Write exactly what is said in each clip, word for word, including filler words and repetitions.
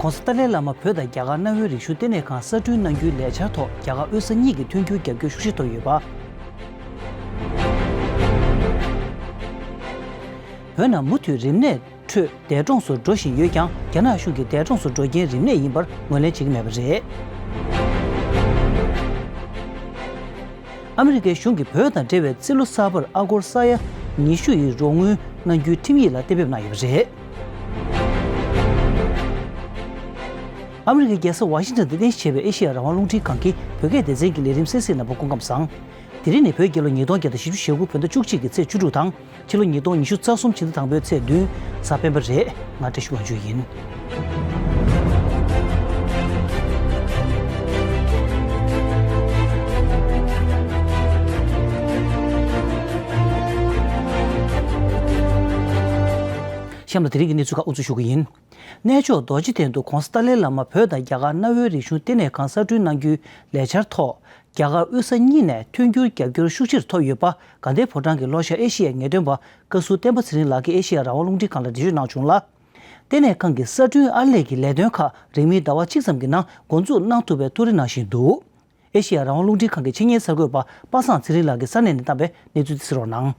༸གོང་ས་ཏཱ་ལའི་བླ་མ་བོད་དང་རྒྱ་གར་གནའ་བོའི་རིག་གཞུང་ལྟེ་གནས་ཁང་གསར་སྐྲུན་གནང་རྒྱུའི་ལས་འཆར་ཐོག་རྒྱ་གར་དབུས་ས་གཉིས་ཀྱི་མཐུན་འགྱུར་རྒྱབ་སྐྱོར་ཤུགས་ཆེ་ཐོབ་ཡོད་པ། བོད་ནང་མུ་མཐུད་རིམས་ནད་ཁྲོད་འདས་གྲོངས་སུ་འགྲོ་བཞིན་ཡོད་ཀྱང་། རྒྱ་ནག་གཞུང་གིས་འདས་གྲོངས་སུ་འགྲོ་རྐྱེན་རིམས་ནད་ཡིན་པར་ངོས་ལེན་བྱེད་ཀྱི་མེད་པ་རེད། ཨ་མི་རི་ཀའི་གཞུང་གིས་བོད་དང་འབྲེལ་བའི་རྩིས་ལོ་གསར་པར་ཨ་སྒོར་ས་ཡ་ཉི་ཤུ་ཡི་རོགས་དངུལ་གནང་རྒྱུའི་ཁྲིམས་ཡིག་ལ་གཏན་འབེབས་གནང་ཡོད་པ་རེད། ཨ་མི་རི་ཀའི་རྒྱལ་ས་ཝ་ཤིང་ཊོན་དུ་རྟེན་གཞི་བྱས་པའི་ཨེ་ཤེ་ཡ་རང་དབང་རླུང་འཕྲིན་ཁང་གི་བོད་སྐད་སྡེ་ཚན་གྱི་ལས་རིམ་གསན་གཟིགས་གནང་བར་སྐུ་ཁམས་བཟང་། དེ་རིང་ནི་བོད་རྒྱལ་ལོ་ཉིས་སྟོང་བརྒྱ་དང་བཞི་བཅུ་ཞེ་དགུ་བོད་ཟླ་བཅུ་གཅིག་གི་ཚེས་བཅུ་དྲུག་དང་། ཕྱི་ལོ་ཉིས་སྟོང་ཉི་ཤུ་རྩ་གསུམ་ཕྱི་ཟླ་དང་པོའི་ཚེས་བདུན། གཟའ་སྤེན་པ་རེད། ང་བཀྲ་ཤིས་དབང་ཕྱུག་ཡིན། གཤམ་ལ་དེ་རིང་གི་གནས་ཚུལ་ཁག་དབུ་འཛུགས་ཞུ་གི་ཡིན། གནས་མཆོག་རྡོ་རྗེ་གདན་དུ་༸གོང་ས་ཏཱ་ལའི་བླ་མ་བོད་དང་རྒྱ་གར་གནའ་བོའི་རིག་གཞུང་ལྟེ་གནས་ཁང་གསར་སྐྲུན་གནང་རྒྱུའི་ལས་འཆར་ཐོག་རྒྱ་གར་དབུས་ས་གཉིས་ནས་མཐུན་འགྱུར་རྒྱབ་སྐྱོར་ཤུགས་ཆེར་ཐོབ་ཡོད་པ། དགའ་ལྡན་ཕོ་བྲང་གི་ལྷོ་ཤར་ཨེ་ཤེ་ཡའི་ངེས་སྟོན་པ་བཀའ་ཟུར་བསྟན་པ་ཚེ་རིང་ལགས་ཀྱིས་ཨེ་ཤེ་ཡ་རང་དབང་རླུང་འཕྲིན་ཁང་ལ་འགྲེལ་བརྗོད་གནང་བྱུང་ལ། ལྟེ་གནས་ཁང་གི་གསར་སྐྲུན་ཨར་ལས་ཀྱི་ལས་དོན་ཁག་རིང་མིན་ཟླ་བ་གཅིག་ཙམ་གྱི་ནང་འགོ་འཛུགས་གནང་ཐུབ་པའི་ཐུགས་རེ་གནང་བཞིན་འདུག་ཨེ་ཤེ་ཡ་རང་དབང་རླུང་འཕྲིན་ཁང་གི་ཆེད་གཉེར་གསར་འགོད་པ་པ་སངས་ཚེ་རིང་ལགས་ཀྱིས་ས་གནས་ནས་བཏང་བའི་གནས་ཚུལ་དེ་གསན་རོགས་གནང་།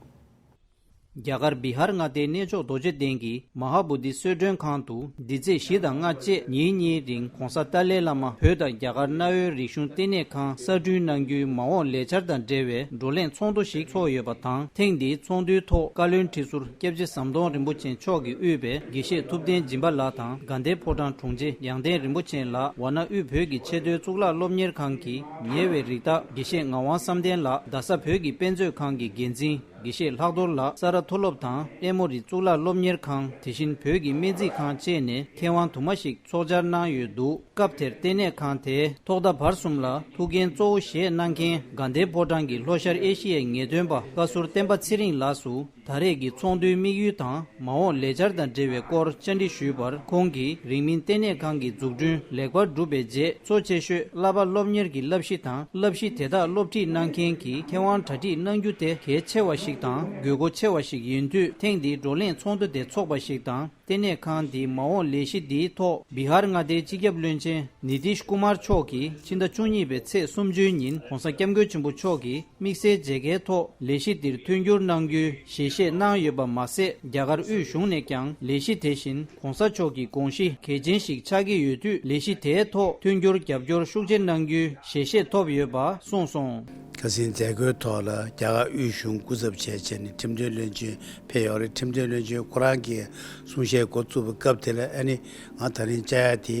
རྒྱ་གར་བི་ཧར་མངའ་སྡེའི་གནས་མཆོག་རྡོ་རྗེ་གདན་གྱི་མ་ཧཱ་བོ་དྷི་གསོལ་མགྲོན་ཁང་དུ་འདི་ཚེས་བཞི་དང་ལྔ་བཅས་ཉིན་གཉིས་རིང་༸གོང་ས་ཏཱ་ལའི་བླ་མ་བོད་དང་རྒྱ་གར་གནའ་བོའི་རིག་གཞུང་ལྟེ་གནས་ཁང་གསར་སྐྲུན་གནང་རྒྱུའི་མ་འོངས་ལས་འཆར་དང་འབྲེལ་བའི་བགྲོ་གླེང་ཚོགས་འདུ་ཞིག་ཚོགས་ཡོད་པ་དང་། ཐེངས་འདིའི་ཚོགས་འདུའི་ཐོག་བཀའ་བློན་ཁྲི་ཟུར་སྐྱབས་རྗེ་ཟམ་གདོང་རིན་པོ་ཆེ་མཆོག་གིས་དབུས་པའི་དགེ་བཤེས་ཐུབ་བསྟན་སྦྱིན་པ་ལགས་དང་། དགའ་ལྡན་ཕོ་བྲང་དྲུང་ཆེ་ཡང་སྟེང་རིན་པོ་ཆེ་ལགས། ཝཱ་ཎ་དབུས་བོད་ཀྱི་ཆེས་མཐོའི་གཙུག་ལག་སློབ་གཉེར་ཁང་གི་ཉེ་བའི་རིགས་བདག་དགེ་བཤེས་ངག་དབང་བསམ་གཏན་ལགས། རྡ་ས་བོད་ཀྱི་དཔེ་མཛོད་ཁང་གི་འགན་འཛིན་དགེ་བཤེས་ལྷག་རྡོར་ལགས། ས་རཱ་མཐོ་སློབ་དང་ཨེ་མོ་རི་གཙུག་ལག་སློབ་གཉེར་ཁང་། དེ་བཞིན་བོད་ཀྱི་སྨན་རྩིས་ཁང་བཅས་ནས་མཁས་དབང་དུ་མ་ཞིག་ཚོགས་བཅར་གནང་ཡོད་འདུག་སྐབས་དེར་ལྟེ་གནས་ཁང་དེའི་ཐོག་མཐའ་བར་གསུམ་ལ་ཐུགས་འགན་གཙོ་བོ་བཞེས་གནང་མཁན་དགའ་ལྡན་ཕོ་བྲང་གི་ལྷོ་ཤར་ཨེ་ཤེ་ཡའི་ངེས་སྟོན་པ་བཀའ་ཟུར་བསྟན་པ་ཚེ་རིང་ལགས་སུ། ད་རེས་ཀྱི་ཚོགས་འདུའི་དམིགས་ཡུལ་དང་མ་འོངས་ལས་འཆར་དང་འབྲེལ་བའི་སྐོར་བཅར་འདྲི་ཞུས་པར། ཁོང་གིས་རིང་མིན་ལྟེ་གནས་ཁང་གི་འཛུགས་སྐྲུན་ལེགས་པར་གྲུབ་པའི་རྗེས། གཙོ་ཆེ་ཤོས་བསླབ་པ་སློབ་གཉེར་གྱི་བསླབ་གཞི་དང་། བསླབ་གཞི་དེ་དག་སློབ་ཁྲིད་གནང་མཁན་གྱི་མཁས་དབང་གྲ་སྒྲིག་གནང་རྒྱུ་དེ་གལ་ཆེ་བ་ཞིག་དང་དགོས་མཁོ་ཆེ་བ་ཞིག་ཡིན་དུས། ཐེངས་འདིའི་བགྲོ་གླེང་ཚོགས་འདུ་དེ་འཚོགས་པ་ཞིག་དང་། ལྟེ་གནས་ཁང་འདིའི་མ་འོངས་ལས་གཞི་འདིའི་ཐོག་བི་ཧར་མངའ་སྡེའི་སྤྱི་ཁྱབ་བློན་ཆེན་ནི་ཏིཤ་ཀུ་མར་མཆོག་གིས་ཕྱི་ཟླ་བཅུ་གཉིས་པའི་ཚེས་སུམ་ཅུའི་ཉིན་༸གོང་ས་༸སྐྱབས་མགོན་ཆེན་པོ་མཆོག་གིས་དམིགས་བསལ་མཇལ་ཁའི་ཐོག་ལས་གཞི་འདིར་མཐུན་འགྱུར་གནང་རྒྱུའི་ཞལ་བཞེས་གནང་ཡོད་པ་མ་ཟད། རྒྱ་གར་དབུས་གཞུང་ནས་ཀྱང་ལས་གཞི་དེ་བཞིན་༸གོང་ས་མཆོག་གི་དགོངས་གཞི་གལ་ཆེན་ཞིག་ཆགས་ཀྱི་ཡོད་དུས། ལས་གཞི་དེའི་ཐོག་མཐུན་འགྱུར་རྒྱབ་སྐྱོར་ཤུགས་ཆེ་གནང་རྒྱུའི་ཞལ་བཞེས་ཐོབ་ཡོད་པ་གསུངས་སོང་། ཁ་སང་མཛད་སྒོའི་ཐོག་ལ་རྒྱ་གར་དབུས་གཞུང་སྐུ་ཚབ་བྱས་བྱས་ནས་ཁྲིམས་དོན་བློན་ཆེན་ཕེབས་ཡོད་རེད། ཁྲིམས་དོན་བློན་ཆེན་ཁོ་རང་གིས་གསུང་བཤད་འགོ་བཙུགས་པའི་སྐབས་དེ་ལ། ཨ་ནི་ང་ད་རིང་བཅར་ཡ་དེ་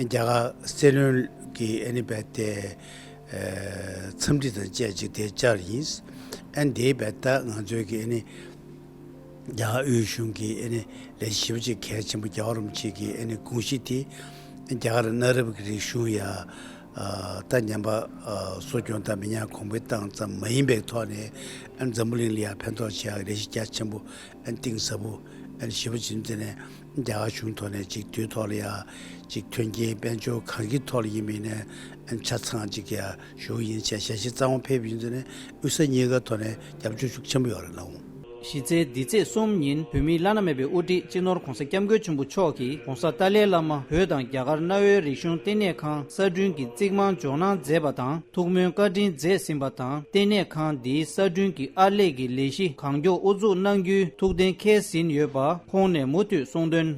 རྒྱ་གར་སྲིད་བློན་གྱི་ཨ་ནི་རྦད་དེ་འཚམས་འདྲི་དང་བཅས་ཅིག་དེ་བཅར་ཡིན། ཨ་ནི་དེའི་རྦད་ད་ང་ཚོའི་གི་ཨ་ནི་རྒྱ་གར་དབུས་གཞུང་གི་ཨ་ནི་ལས་གཞི་ཞེ་པོ་ཅིག་གལ་ཆེན་པོ། རྒྱལ་བ་རིན་པོ་ཆེ་གི་ཨ་ནི་དགོངས་གཞི་དེ་རྒྱ་གར་གནའ་རབས་ཀྱི་རིག་གཞུང་ཡ། ད་ཉམས་པ་གསོ་སྐྱོང་དང་མི་ཉམས་གོང་འཕེལ་བཏང་ཙམ་མ་ཡིན་པའི་ཐོག་ནས། ཨ་ནི་འཛམ་བུ་གླིང་ལ་ཡང་ཕན་ཐོགས་བྱེད་ཡག་ལས་གཞི་རྒྱ་ཆེན་པོ་ཨ་ནི་གཏིང་ཟབ་པོ་ཨ་ནི་ཞེ་པོ་ཅིག་དེ་ནས་རྒྱ་གར་གཞུང་ཐོག་ནས་ཅིག་དུས་ཐོག་ལ་ཡང་ཅིག་མཐུན་རྐྱེན་དཔལ་འབྱོར་གང་གི་ཐོག་ལ་ཡིན་མིན་ནས་ཨ་ནི་ཆ་ཚང་ཅིག་ཡང་ཞུ་གི་ཡིན་ཞེས་ཞལ་བཞེས་གཙང་མ་ཕེབས་ཡིན་ཙང་ནས། དབུས་ས་གཉིས་ཀ་ཐོག་ནས་རྒྱབ་སྐྱོར་ཤུགས་ཆེན་པོ་ཡོད་རེད་ལགས། གཞི་རྩའི་འདི་ཚེས་གསུམ་ཉིན་བོད་མིའི་བླ་ན་མེད་པའི་དབུ་ཁྲིད་སྤྱི་ནོར་༸གོང་ས་༸སྐྱབས་མགོན་ཆེན་པོ་མཆོག་གིས་༸གོང་ས་ཏཱ་ལའི་བླ་མ་བོད་དང་རྒྱ་གར་གནའ་བོའི་རིག་གཞུང་ལྟེ་གནས་ཁང་གསར་སྐྲུན་གྱི་རྩིག་རྨང་འཇོག་གནང་མཛད་པ་དང་། ཐུགས་སྨོན་བཀའ་དྲིན་མཛད་ཟིན་པ་དང་། ལྟེ་གནས་ཁང་འདིའི་གསར་སྐྲུན་གྱི་ཨར་ལས་ཀྱི་ལས་གཞི་གང་མགྱོགས་དབུ་འཛུགས་གནང་རྒྱུའི་ཐུགས་གཏན་འཁེལ་ཟིན་ཡོད་པ་ཁོང་ནས་མུ་མཐུད་གསུངས་དོན།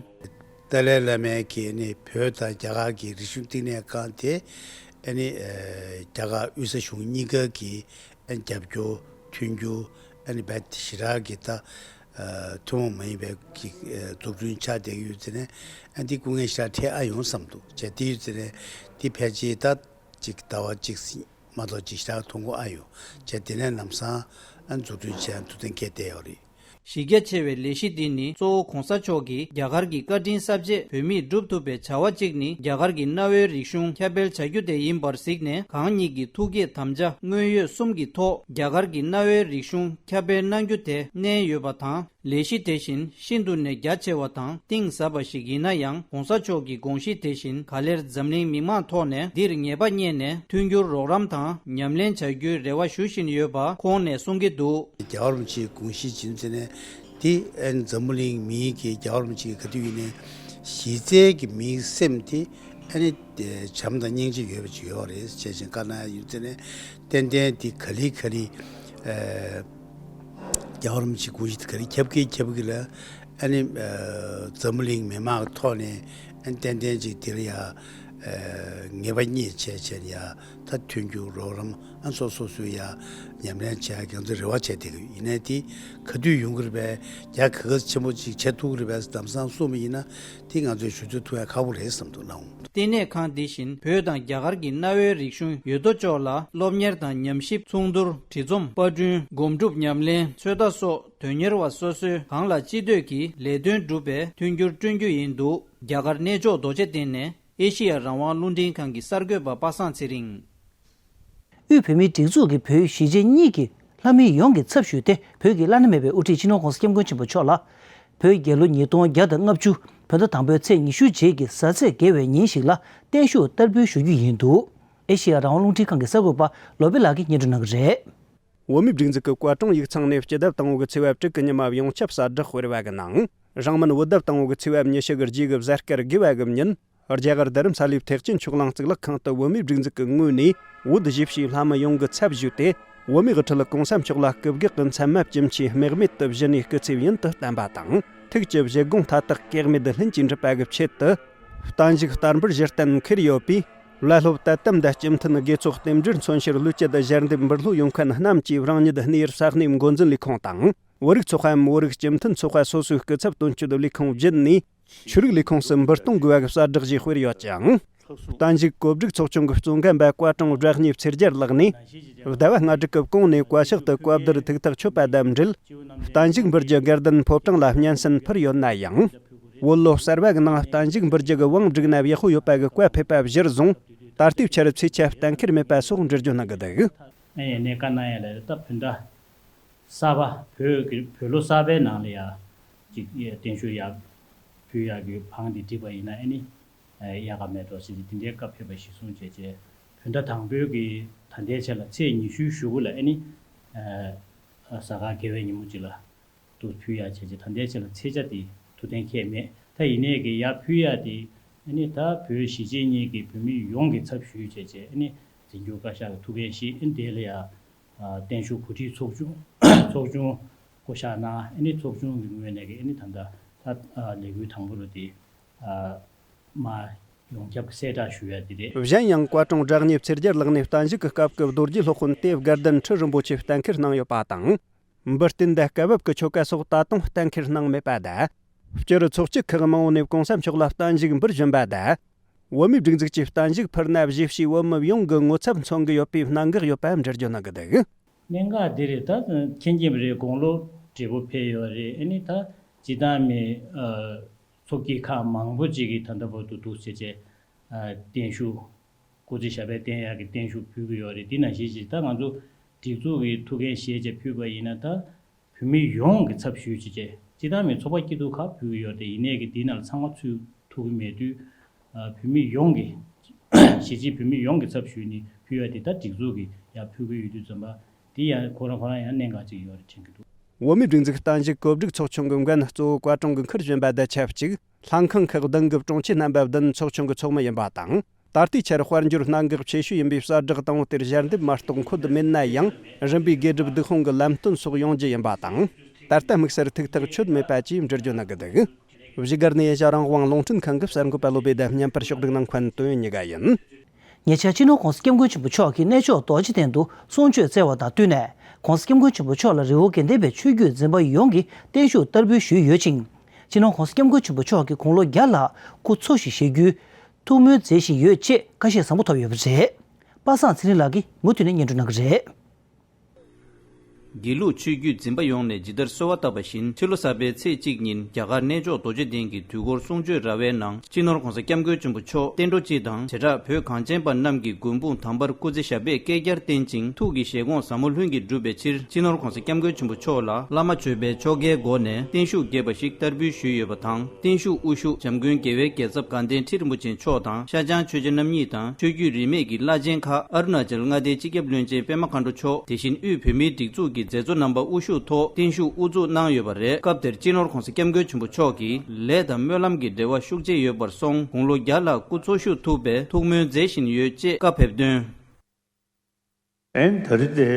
ཏཱ་ལའི་བླ་མས་ཀྱིས་ནི་བོད་དང་རྒྱ་གར་གྱི་རིག་གཞུང་བསྟི་གནས་ཁང་དེ་ཨ་ནི་རྒྱ་གར་དབུས་ས་གཞུང་གཉིས་ཀ་གི་རྒྱབ་སྐྱོར་མཐུན་འགྱུར་ཨ་ནི་རྦད་དེ་ཞེ་དྲག་གི་ད་ཐུན་མོང་མ་ཡིན་པའི་གི་འཛུགས་སྐྲུན་ཆགས་བསྡད་ཀྱི་ཡོད་ཙང་ནས། ཨ་འདི་སྐུ་ངལ་ཞེ་དྲག་འཕྲད་ཨ་ཡོང་བསམ་འདུག་བྱས་དེ་ཡོད་ཙང་ནས་འདི་ཕལ་ཆེར་ད་ཅིག་ཟླ་བ་གཅིག་མ་གཏོགས་ཅིག་ཞེ་དྲག་ཐོན་གྱི་ཨ་ཡོང་། བྱས་དེ་ནས་ལམ་སང་ཨ་འཛུགས་སྐྲུན་བྱས་ཐུབ་ཐང་སྐྱེས་བསྡད་ཡོད་རེད། གཞི་རྒྱ་ཆེ་བའི་ལས་གཞི་འདི་ནི་གཙོ་བོ་༸གོང་ས་མཆོག་གིས་རྒྱ་གར་གྱི་བཀའ་དྲིན་གསབ་རྗེས་བོད་མིས་བསྒྲུབ་ཐུབ་པའི་བྱ་བ་གཅིག་ནི་རྒྱ་གར་གྱི་གནའ་བོའི་རིག་གཞུང་ཁྱབ་སྤེལ་བྱ་རྒྱུ་དེ་ཡིན་པར་གཟིགས་ནས། གང་ཉིད་ཀྱི་ཐུགས་བསྐྱེད་དམ་བཅའ་དངོས་ཡོད་གསུམ་གྱི་ཐོག་རྒྱ་གར་གྱི་གནའ་བོའི་རིག་གཞུང་ཁྱབ་སྤེལ་གནང་རྒྱུ་དེ་མནན་ཡོད་པ་དང་། ལས་གཞི་དེ་བཞིན་ཤིན་ཏུ་ནས་རྒྱ་ཆེ་བ་དང་གཏིང་ཟབ་པ་ཞིག་ཡིན་ན་ཡང་། ༸གོང་ས་མཆོག་གི་དགོངས་གཞི་དེ་བཞིན་ག་ལེར་འཛམ་གླིང་མི་མང་ཐོག་ནས་འདིར་ངེས་པ་རྙེད་ནས་མཐུན་འགྱུར་རོགས་རམ་དང་ཉམས་ལེན་བྱ་རྒྱུའི་རེ་བ་ཞུ་བཞིན་ཡོད་པ་ཁོང་ནས་གསུང་གི་འདུག་རྒྱལ་བ་རིན་པོ་ཆེའི་དགོངས་གཞི་ཡིན་ཙང་ནས་ དེ་ཨ་ནི་འཛམ་བུ་གླིང་མིའི་གི་རྒྱལ་བ་རིན་པོ་ཆེ་གི་ག་དུས་ཡིན་ནའི་གཞི་རྩའི་གི་མིའི་སེམས་དེ་ཨ་ནི་བྱམས་དང་སྙིང་རྗེ་ཡོད་པ་ཅིག་ཡོད་རེད། བྱས་ཙང་བཀའ་གནང་ཡོད་ཙང་ནས་ཏན་ཏན་དེ་ག་ལེ་ག་ལེ་ཨ་རྒྱལ་བ་རིན་པོ་ཆེ་དགོངས་གཞི་དེ་ག་ལེ་ཁྱབ་ཀྱི་ཁྱབ་ཀྱི་ལ། ཨ་ནི་ཨ་འཛམ་བུ་གླིང་མི་མང་གི་ཐོག་ནས་ཨ་ནི་ཏན་ཏན་ཅིག་དེར་ཡ་ཨ་ངེས་པ་རྙེད་བྱས་བྱས་ནས་ཡ་ད་མཐུན་འགྱུར་རོགས་རམ་ཨ་སོ་སོ་སོའི་ཡ་ཉམས་ལེན་བྱས་ཁྱེད་ཚོས་རེ་བ་བྱས་བསྡད་ཀྱི་ཡོད། ཡིན་ནའི་དེ་ག་དུས་ཡོང་གི་རེད་པས། རྒྱ་ག་ག་ཆེན་པོ་ཅིག་བྱེད་ཐུབ་ཀྱི་རེད་པས་ལམ་སང་གསུངས་པ་ཡིན་ན་དེ་ང་ཚོས་ཞུ་ཚོད་ཐུབ་ཡ་ཁག་པོ་རེད་བསམ་འདུག་ལགས། བསྟི་གནས་ཁང་འདི་བཞིན་བོད་དང་རྒྱ་གར་གྱི་གནའ་བོའི་རིག་གཞུང་ཡོད་དོ་ཅོག་ལ་སློབ་གཉེར་དང་ཉམས་ཞིབ། ཚོགས་འདུར་བྲིས་རྩོམ། པར་སྐྲུན། སྒོམ་སྒྲུབ་ཉམས་ལེན། ཚོད་ལྟ་སོགས་དོན་གཉེར་བ་སོ་སོའི་གང་ལ་ཅི་འདོད་ཀྱི་ལས་དོན་སྒྲུབ་པའི་མཐུན་འགྱུར་བསྐྲུན་རྒྱུ་ཡིན་འདུག་རྒྱ་གར་གནས་མཆོག་རྡོ་རྗེ་གདན་ནས་ཨེ་ཤེ་ཡ་རང་དབང་རླུང་འཕྲིན་ཁང་གི་གསར་འགོད་པ་པ་སངས་ཚེ་རིང་། དབུས་བོད་མིའི་སྒྲིག་འཛུགས་ཀྱིས་བོད་གཞིས་བྱེས་གཉིས་ཀྱི་ལྷ་མི་ཡོངས་ཀྱི་ཚབ་ཞུས་ཏེ་བོད་ཀྱི་བླ་ན་མེད་པའི་དབུ་ཁྲིད་སྤྱི་ནོར་༸གོང་ས་༸སྐྱབས་མགོན་ཆེན་པོ་མཆོག་ལ། བོད་རྒྱལ་ལོ་ཉིས་སྟོང་བརྒྱ་དང་ལྔ་བཅུ་བོད་ཟླ་དང་པོའི་ཚེས་ཉི་ཤུའི་རྗེས་ཀྱི་གཟའ་ཚེས་བརྒྱད་པའི་ཉིན་ཞིག་ལ་བརྟན་བཞུགས་བསྟར་འབུལ་ཞུ་རྒྱུ་ཡིན་འདུག་ཨེ་ཤེ་ཡ་རང་དབང་རླུང་འཕྲིན་ཁང་གི་གསར་འགོད་པ་བློ་བྷེ་ལགས་ཀྱིས་སྙན་སྒྲོན་གནང་གི་རེད། བོད་མིའི་སྒྲིག་འཛུགས་ཀྱི་བཀའ་དྲུང་ཡིག་ཚང་ནས་སྤྱི་ཟླ་དང་པོ་གི་ཚེས་པ་དྲུག་གི་ཉི་མ་ཡོངས་ཁྱབ་གསལ་བསྒྲགས་སྤེལ་བ་གི་ནང་། རིང་མིན་བོད་ཟླ་དང་པོ་གི་ཚེས་པ་ཉི་ཤུ་གི་རྗེས་ཀྱི་གཟའ་སྐར་དགུ་པ་གི་ཉིན། རྒྱ་གར་རྡ་རམ་ས་ལའི་ཐེག་ཆེན་ཆོས་གླིང་གཙུག་ལག་ཁང་དུ་བོད་མིའི་སྒྲིག་འཛུགས་ཀྱི་ངོས་ནས་བོད་གཞིས་བྱེས་ལྷ་མི་ཡོངས་ཀྱི་ཚབ་ཞུས་ཏེ། བོད་མིའི་དབུ་ཁྲིད་གོང་ས་མཆོག་ལ་སྐུ་སྒེར་གྱི་མཚན་རྨད་བཅས་མཆོད་རྨེག་མེད་དུ་བཞེས་ནས་སྐུ་ཚེ་བར་དུ་བརྟན་པ་དང་། ཐུགས་ཀྱི་བཞེད་དགོངས་མཐའ་དག་གེགས་མེད་ལྷུན་གྱིས་འགྲུབ་པ་གི་ཆེད་དུ། བརྟན་བཞུགས་བསྟར་འབུལ་གཞི་རྟེན་འཁུར་ཡོད་པས། བླ་སློབ་དད་དམ་དང་སྤྱི་མཐུན་དགེ་ཚོགས་རྟེན་འབྲེལ་མཚོན་ཕྱིར་ལུས་དཀྱིལ་དུ་ཞལ་འདེབས་འབུལ་སློག་ཡོང་མཁན་རྣམས་ཀྱིས་རང་ཉིད་གནས་ཡུལ་ས་གནས་འགོ་འཛིན་ལས་ཁུངས་དང་། བོད་རིགས་ཚོགས་པའམ་བོད་རིགས་སྤྱི་མཐུན་ཚོགས་པ་སོ་སོའི་སྐུ་ཚབ་དོན་གཅོད་ལས་ཁུངས་བརྒྱུད་ནས། ཆོས་རིག་ལས་ཁུངས་སུ་འབུལ་གཏོང་དགོས་པ་གི་གསལ་བསྒྲགས་ཤིག་སྤེལ་ཡོད་ཅིང་། བརྟན་བཞུགས་གོ་སྒྲིག་ཚོགས་ཆུང་གི་གཙོ་འགན་པ་བཀའ་དྲུང་བཀྲ་ཉེ་ཚེ་རྒྱལ་ལགས་ནས། ཟླ་བ་ལྔ་དྲུག་གི་གོང་ནས་བཀའ་ཤག་ཏུ་བཀའ་བསྡུར་ཐུགས་ཐག་ཆོད་པ་དང་འབྲེལ། བརྟན་བཞུགས་འབུལ་རྒྱུ་དགའ་ལྡན་ཕོ་བྲང་ལ་སྙན་སེང་ཕུལ་ཡོད་ན་ཡང་། བོད་ལོ་གསར་བ་གི་ནང་བརྟན་བཞུགས་འབུལ་རྒྱུ་གི་དབང་བསྒྲིགས་ན་ཡག་པོ་ཡོད་པ་གི་བཀའ་ཕེབས་པ་གཞིར་བཟུང་། ད་ལྟའི་ཆར་ཚེས་ཆ་གཏན་འཁེལ་མེད་པ་སོགས་འགྲེལ་བརྗོད་གནང་གི་འདུག་ཨ་ནི་བཀའ་གནང་ཡ་ལ་ད་བོད་ཟླ་གསར་པ་བོད་ཀྱི་བོད་ལོ་གསར་པའི་ནང་ལ་ཡ་ཅིག་བརྟན་བཞུགས་ཡ་ཕུལ་ཡ་གི་བང་དེ་བསྒྲིགས་པ་ཡིན་ན་ཨ་ནི་ཡག་ག་མེད་འགྲོ་ཟེར་ཏེ་དེ་འདྲའི་བཀའ་ཕེབས་པ་གཞིར་བཟུང་བྱས་བྱས་བོད་ཟླ་དང་པོའི་གི་ད་ལྟའི་ཆ་ལ་ཚེས་ཉི་ཤུའི་གཞུག་གུ་ལ་ཨ་ནི་གཟའ་སྐར་དགེ་བའི་ཉིན་མོ་ཅིག་ལ་དུ་ཕུལ་ཡ་བྱས་བྱས་ད་ལྟའི་ཆ་ལ་ཚེས་ཆ་དེ་ཐུགས་གཏན་འཁེལ་མེད། ད་ཡིན་ནའི་གི་ཡ་ཕུལ་ཡ་དེ་ཨ་ནི་ད་བོད་གཞིས་བྱེས་གཉིས་ཀྱི་བོད་མི་ཡོངས་ཀྱི་ཚབ་ཞུས་བྱས་བྱས་ཨ་ནི་འཛིན་སྐྱོང་བཀའ་ཤག་གི་ཐུགས་འགན་བཞེས་ཨ་ནི་དེ་ལ་ཡ། བརྟན་བཞུགས་གོ་སྒྲིག་ཚོགས་ཆུང་ཚོགས་ཆུང་བསྐོ་གཞག་གནང་ཨ་ནི་ཚོགས་ཆུང་གི་ངོས་ནས་ཀྱི་ཨ་ནི་ད་ལྟ་ལས་འགུལ་དང་པོ་རུ་དེ་མ་ཡོངས་ཁྱབ་ཀྱི་གསལ་བསྒྲགས་ཞུ་ཡ་དེ་རེད། གཞན་ཡང་བཀའ་དྲུང་བཀྲ་ཉེ་ཚེ་རྒྱལ་ལགས་ནས་བརྟན་བཞུགས་ཀྱི་སྐབས་ཀྱི་རྡོ་རྗེ་སློབ་དཔོན་ཏེ་དགའ་ལྡན་ཁྲི་རིན་པོ་ཆེ་གཏན་འཁེལ་གནང་ཡོད་པ་དང་། འབུལ་རྟེན་དང་སྐུ་འབབ་ཀྱི་ཆོ་ག་སོགས་ད་དུང་གཏན་འཁེལ་གནང་མེད་པ་དང་། སྤྱིར་ཚོགས་སྐྱིད་ཁག་མང་བོ་ནས་གོང་ས་མཆོག་ལ་བརྟན་བཞུགས་འབུལ་བཞིན་པ་དང་། བོད་མིའི་སྒྲིག་འཛུགས་ཀྱིས་བརྟན་བཞུགས་ཕུལ་ན་གཞིས་བྱེས་བོད་མི་ཡོངས་ཀྱི་ངོ་ཚབ་མཚོན་གྱི་ཡོད་པའི་གནད་འགག་ཡོད་པ་འགྲེལ་བརྗོད་གནང་གི་འདུག་གནད་འགག་འདི་རེད། ད་མཁྱེན་གྱི་རེད། དགུང་ལོ་བགྲེས་པོ་ཕེབས་ཡོད་རེད། ཨ་ནི་ད་སྤྱི་བཏང་མི་ཚོགས་སྐྱིད་ཁག་མང་པོ་ཅིག་གིས་ད་ལྟ་བར་དུ་འདུག་ཟེར་བྱས་བརྟན་བཞུགས་སྐུ་ཚེ་ཞབས་པད་བརྟན་ཡག་གི་བརྟན་བཞུགས་ཕུལ་གྱི་ཡོད་རེད། འདི་ནང་བཞིན་ཅིག་ད་ང་ཚོ་སྒྲིག་འཛུགས་ཀྱི་ཐུགས་འགན་བཞེས་བྱས་ཕུལ་བ་ཡིན་ན་ད། བོད་མི་ཡོངས་ཀྱི་ཚབ་ཞུས་བྱས་བྱས་སྤྱི་བཏང་མི་ཚོགས་པ་སྐྱིད་སྡུག་ཁག་ཕུལ་གྱི་ཡོད་དེ་ཡིན་ནའི་གི་དེའི་ནང་ལ་ཚང་མ་ཚུད་ཐུབ་ཀྱི་མེད་དུས། བོད་མི་ཡོངས་ཀྱི་གཞིས་བྱེས་བོད་མི་ཡོངས་ཀྱི་ཚབ་ཞུས་ནས་ཕུལ་ཡ་དེ་ད་སྒྲིག་འཛུགས་ཀྱིས་ཡར་ཕུལ་གྱི་ཡོད་དུས་ཙམ་པ་དེ་ཡང་ཁོ་རང་ཁོ་རང་ཡང་གནད་འགག་ཅིག་ཡོད་རེད་དྲན་གྱི་འདུག་བོད་མིའི་སྒྲིག་འཛུགས་བརྟན་བཞུགས་གོ་སྒྲིག་ཚོགས་ཆུང་གི་འགན་གཙོ་བོ་བཀའ་དྲུང་གིས་འཁུར་བཞིན་པ་དང་ཆབས་ཅིག་ལྷན་ཁང་ཁག་བདུན་གྱི་དྲུང་ཆེ་རྣམ་པ་བདུན་ཚོགས་ཆུང་གི་ཚོགས་མི་ཡིན་པ་དང་། ད་ལྟའི་ཆར་དཔལ་འབྱོར་གནད་འགག་ཆེ་ཤོས་ཡིན་པའི་གསལ་བསྒྲགས་དང་པོ་དེར་ཞལ་འདེབས་མ་གཏོགས་འཁོད་མེད་ན་ཡང་། རིམ་པས་དགེ་སྒྲུབ་སྡིག་སྤོང་གི་ལམ་སྟོན་སོགས་ཡོང་རྒྱུ་ཡིན་པ་དང་། ད་ལྟ་དམིགས་བསལ་ཐུགས་ཐག་ཆོད་མེད་པ་བཅས་འགྲེལ་བརྗོད་གནང་གི་འདུག་བཞུགས་སྒར་ནས་ཨེ་ཤ་རང་དབང་རླུང་འཕྲིན་ཁང་གི་གསར་འགོད་པ་བློ་བྷེ་དང་བརྙན་པར་ཕྱོགས་སྒྲིག་གནང་མཁན་ཏོན་གཉིས་ཀ་ཡིན། ཉེ་ཆར་སྤྱི་ནོར་༸གོང་ས་༸སྐྱབས་མགོན་ཆེན་པོ་མཆོག་གིས་གནས་མཆོག་རྡོ་རྗེ་གདན་དུ་གསུང་ཆོས་སྩལ་བ་དང་བསྟུན་ནས། ༸གོང་ས་༸སྐྱབས་མགོན་ཆེན་པོ་མཆོག་ལ་རི་བོ་དགེ་ལྡན་པའི་ཆོས་བརྒྱུད་འཛིན་པ་ཡོངས་ཀྱིས་བརྟན་བཞུགས་བསྟར་འབུལ་ཞུས་ཡོད་ཅིང་། སྤྱི་ནོར་༸གོང་ས་༸སྐྱབས་མགོན་ཆེན་པོ་མཆོག་གིས་དགུང་ལོ་བརྒྱ་ལྷག་སྐུ་འཚོ་ཞིང་གཞེས་རྒྱུའི་ཐུགས་སྨོན་མཛད་བཞིན་ཡོད་ཅེས་བཀའ་བཤད་བཟང་པོ་ཐོབ་ཡོད་པ་རེད། པ་སངས་ཚེ་རིང་ལགས་ཀྱིས་མུ་མཐུད་ནས་སྙན་སྒྲོན་གནང་གི་རེད། དགེ་ལུགས་ཆོས་བརྒྱུད་འཛིན་པ་ཡོངས་ནས་ཇི་ལྟར་གསོལ་བ་བཏབ་པ་བཞིན་ཕྱི་ལོ་གསར་པའི་ཚེས་གཅིག་ཉིན་རྒྱ་གར་གནས་མཆོག་རྡོ་རྗེ་གདན་གྱི་དུས་འཁོར་གསུང་ཆོས་ར་བའི་ནང་སྤྱི་ནོར་༸གོང་ས་༸སྐྱབས་མགོན་ཆེན་པོ་མཆོག་བསྟན་འགྲོ་སྤྱི་དང་བྱེ་བྲག་བོད་གངས་ཅན་པ་རྣམས་ཀྱི་མགོན་དཔུང་དམ་པར་སྐུ་ཚེ་ཞབས་པད་བསྐལ་བརྒྱར་བརྟན་ཅིང་ཐུགས་ཀྱི་བཞེད་དགོངས་ཟབ་མོ་ལྷུན་གྱིས་འགྲུབ་པའི་ཕྱིར་སྤྱི་ནོར་༸གོང་ས་༸སྐྱབས་མགོན་ཆེན་པོ་མཆོག་ལ་བླ་མ་མཆོད་པའི་ཆོ་གའི་སྒོ་ནས་བརྟན་བཞུགས་རྒྱས་པ་ཞིག་བསྟར་འབུལ་ཞུས་ཡོད་པ་དང་། བརྟན་བཞུགས་དབུ་བཞུགས་བྱམས་མགོན་རྒྱལ་བའི་རྒྱལ་ཚབ་དགའ་ལྡན་ཁྲི་རིན་པོ་ཆེ་མཆོག་དང་ཤར་བྱང་ཆོས་རྗེ་རྣམ་གཉིས་དང་ཆོས་བརྒྱུད་རིས་མེད་ཀྱི་བླ་ཆེན་ཁག་ཨ་རུ་ན་ཅལ་མངའ་སྡེའི་སྤྱི་ཁྱབ་བློན་ཆེན་པད་མ་མཁའ་འགྲོ་མཆོག་དེ་བཞིན་དབུས་བོད་མིའི་སྒྲིག་འཛུགས་ གི་མཛད་གཙོ་རྣམ་པ་དབུ་བཞུགས་ཐོག་བརྟན་བཞུགས་དབུ་འཛུགས་གནང་ཡོད་པ་རེད། སྐབས་དེར་སྤྱི་ནོར་༧གོང་ས་༧སྐྱབས་མགོན་ཆེན་པོ་མཆོག་གིས་ལས་དང་སྨོན་ལམ་གྱི་འབྲེལ་བ་ཤུགས་ཆེ་ཡོད་པར་སོང་དགུང་ལོ་བརྒྱ་ལྷག་སྐུ་འཚོ་བཞུགས་ཐུབ་པའི་ཐུགས་སྨོན་མཛད་བཞིན་ཡོད་ཅེས་བཀའ་ཕེབས་དོན། ཨན་ད་རི་དེ་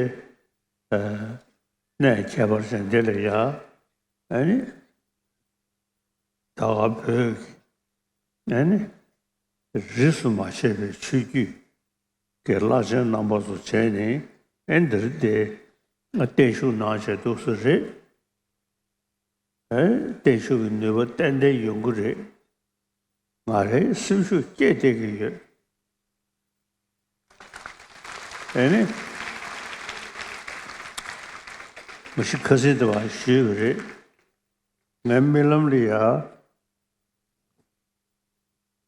གནས་ཁྱད་པར་ཅན་འདི་ལ་ཡ་ཨ་ནི་ད་ག་བོད་ཀྱི་ཨ་ནི་རིས་སུ་མ་ཆད་པའི་ཆོས་བརྒྱུད་ཀྱི་བླ་ཆེན་རྣམ་པ་ཚོ་བྱས་ནས་ཨན་ད་རི་དེ་བརྟན་བཞུགས་གནང་བྱས་འདུག་སེ་རེད། ཨེ་བརྟན་བཞུགས་ཀྱི་ནུས་པ་ཏན་ཏན་ཡོང་གི་རེད། ང་རའི་སེམས་ཤུགས་སྐྱེད་བསྡད་ཀྱི་ཡོད། ཨེ་ནི། མ་གཞི་ཁ་སང་དེ་བ་ཞུས་པ་རེད། ངའི་རྨི་ལམ་ལ་ཡ།